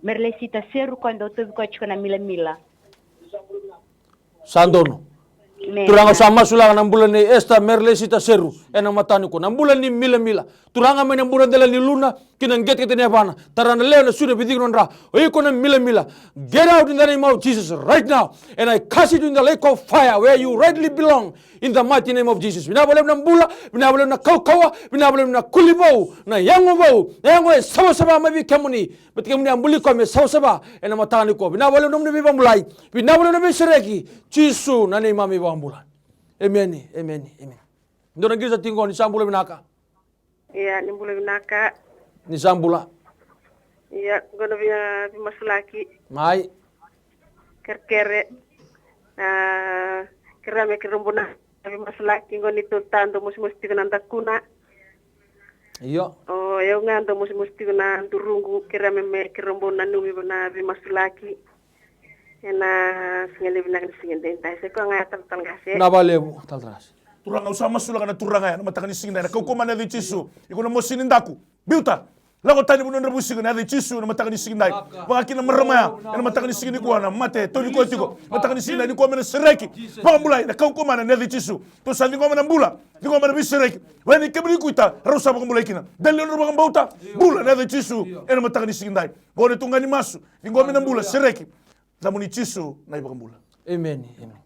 Merlesita Seru, koya dau tauvi koya tiko na milamila. Sa donu. Turaga, au sa masulaka na bula nei Esther Merlesita Seru ena mataka nikua. Na bula ni milamila. Turaga, mai na bula dela ni luna ki na qeteqete ni yavana. Tara na lewe, na sui, na viciki, na dra. O iko na milamila. Get out in the name of Jesus right now. And I cast you in the lake of fire where you rightly belong. In the mighty name of Jesus. Vinaka vakalevu na bula, vinaka vakalevu na kaukauwa, vinaka vakalevu na kuli vou, na yago vou, na yago e savasava mai vei kemuni. Baleta kemuni a buli koya me savasava ena mataka nikua. Vinaka vakalevu na nomuni veivakabulai. Vinaka vakalevu na veisereki. Jisu na neimami iVakabula. Emeni, emeni, emeni. Dua na qiri sa tiko qo, ni sa bula vinaka. Ia, ni bula vinaka. Ni sa bula. Ia, qo na via veimasulaki. Mai. Kerekere. A, kerea me keirau bau na veimasulaki qo ni tou tadu mosimosi tiko na dakuna. Io. O yau ga dau mosimosi tiko na duruqu, kerea me, me keirau bau nanumi na veimasulaki. Ena siga levu vinaka ni siga edaidai, se koya ga ya, talatala qase. Vinaka vakalevu, talatala qase. Turaga, au sa masulaka na turaga ya ena mataka ni siga edai, ena kaukaua mana ni yaca i Jisu. Iko na mosi ni daku. Biuta. Lako tani vanua dravuisiga ena yaca i Jisu ena mataka ni siga edai. Vaka kina na marama ya ena mataka ni siga nikua, na mate e tauvi koya tiko. Mataka ni siga edai, nikua me na sereki. Vakabulai ena kaukaua mana ni yaca i Jisu. Tou sa ciqoma na bula, ciqoma na veisereki. Vei kemuni kuita, rau sa vakabulai kina. Dalilu na vakabauta, bula ena yaca i Jisu ena mataka ni siga edai. Qo na tou qai ni masu. Ciqomi na bula, sereki. Yacamuni Jisu na iVakabula. Emeni, emeni.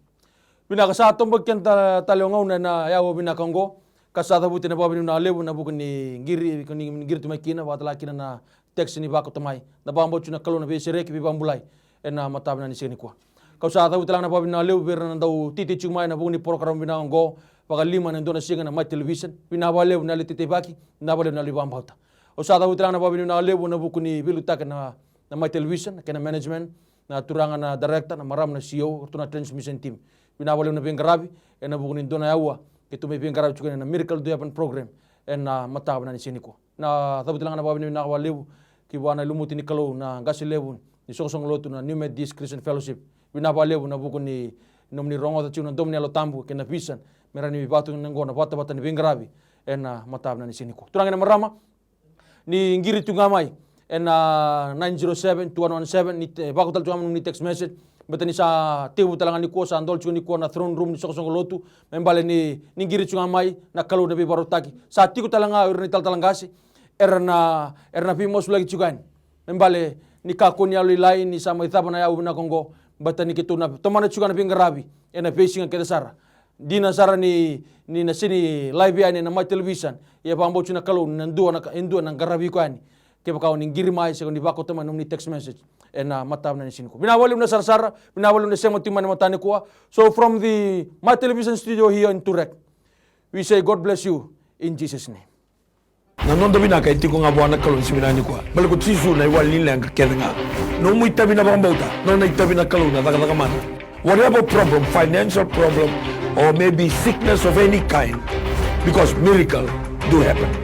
Vinaka, sa toboki keda tale, tale o gauna ena yawa vinaka oqo. Ka sa cavuti na vakavinavinaka levu ena vuku ni qiri, ni qiri tu mai kina, vakatale kina na text ni vakauta mai. Na vakabauti na Kalou na veisereki, veivakabulai ena mataka vinaka ni siga nikua. Kau sa cavuti tale ga na vakavinavinaka levu vei ira na dau teitei tiko mai ena vuku ni program vinaka oqo. Vakalima ena dua na siga ena Mai Television. Vinaka vakalevu na yalo ni teiteivaki, vinaka vakalevu na yalo ni vakabauta. Au sa cavuti tale ga na vakavinavinaka levu ena vuku ni veiliutaki na, na Mai Television, kei na management, na turaga na director, na marama na C E O, ratou na transmission team. Vinaka vakalevu na veiqaravi ena vuku ni dua na yawa keitou mai veiqaravi tiko ena Miracle to Heaven program ena mataka vinaka ni siga nikua. Na cavuti tale ga na vakavinavinaka vakalevu ki vua na lumuti ni Kalou, na qase levu ni soqosoqo lotu na New Methodist Christian Fellowship. Vinaka vakalevu ena vuku ni nomuni rogoca tiko na domo ni Yalo Tabu kei na vision me rawa ni vakatugana oqo na vatavata ni veiqaravi ena mataka vinaka ni siga nikua. Turaga kei na marama, ni qiri tu ga mai ena nine zero seven two one one seven, ni te, vakau tale tu ga mai nomuni text message. Baleta ni sa tekivu tale ga nikua, sa dola tiko nikua na throne room ni soqosoqo lotu. Me bale ni, ni qiri tu ga mai, na Kalou na veivakarautaki. Sa tiko tale ga o ira na italatala qase era na, era na veimasulaki tiko yani. Me bale ni kakua ni yalo lailai ni sa mai cava na yawa vinaka oqo. Baleta ni keitou na tomana tiko ga na veiqaravi ena veisiga kece sara. Dina sara ni, ni na sega ni live yani ena Mai Television, ia vakabauti na Kalou ni na dua na ka, e dua na qaravi iko yani. Kevaka o ni qiri mai se o ni vakauta mai na nomuni text message ena mataka vinaka ni siga nikua. Vinaka vakalevu na sarasara, vinaka vakalevu na sema tiko mai ena mataka nikua. So from the Mai Television studio here in Toorak, we say God bless you in Jesus' name. Na noda vinaka e tiko ga vua na Kalou ni siga vinaka nikua. Baleta ko Jisu na iwali ni leqa kece ga. Nomu itavi na vakabauta, nona itavi na Kalou na cakacaka mana. Whatever problem, financial problem, or maybe sickness of any kind, because miracle do happen.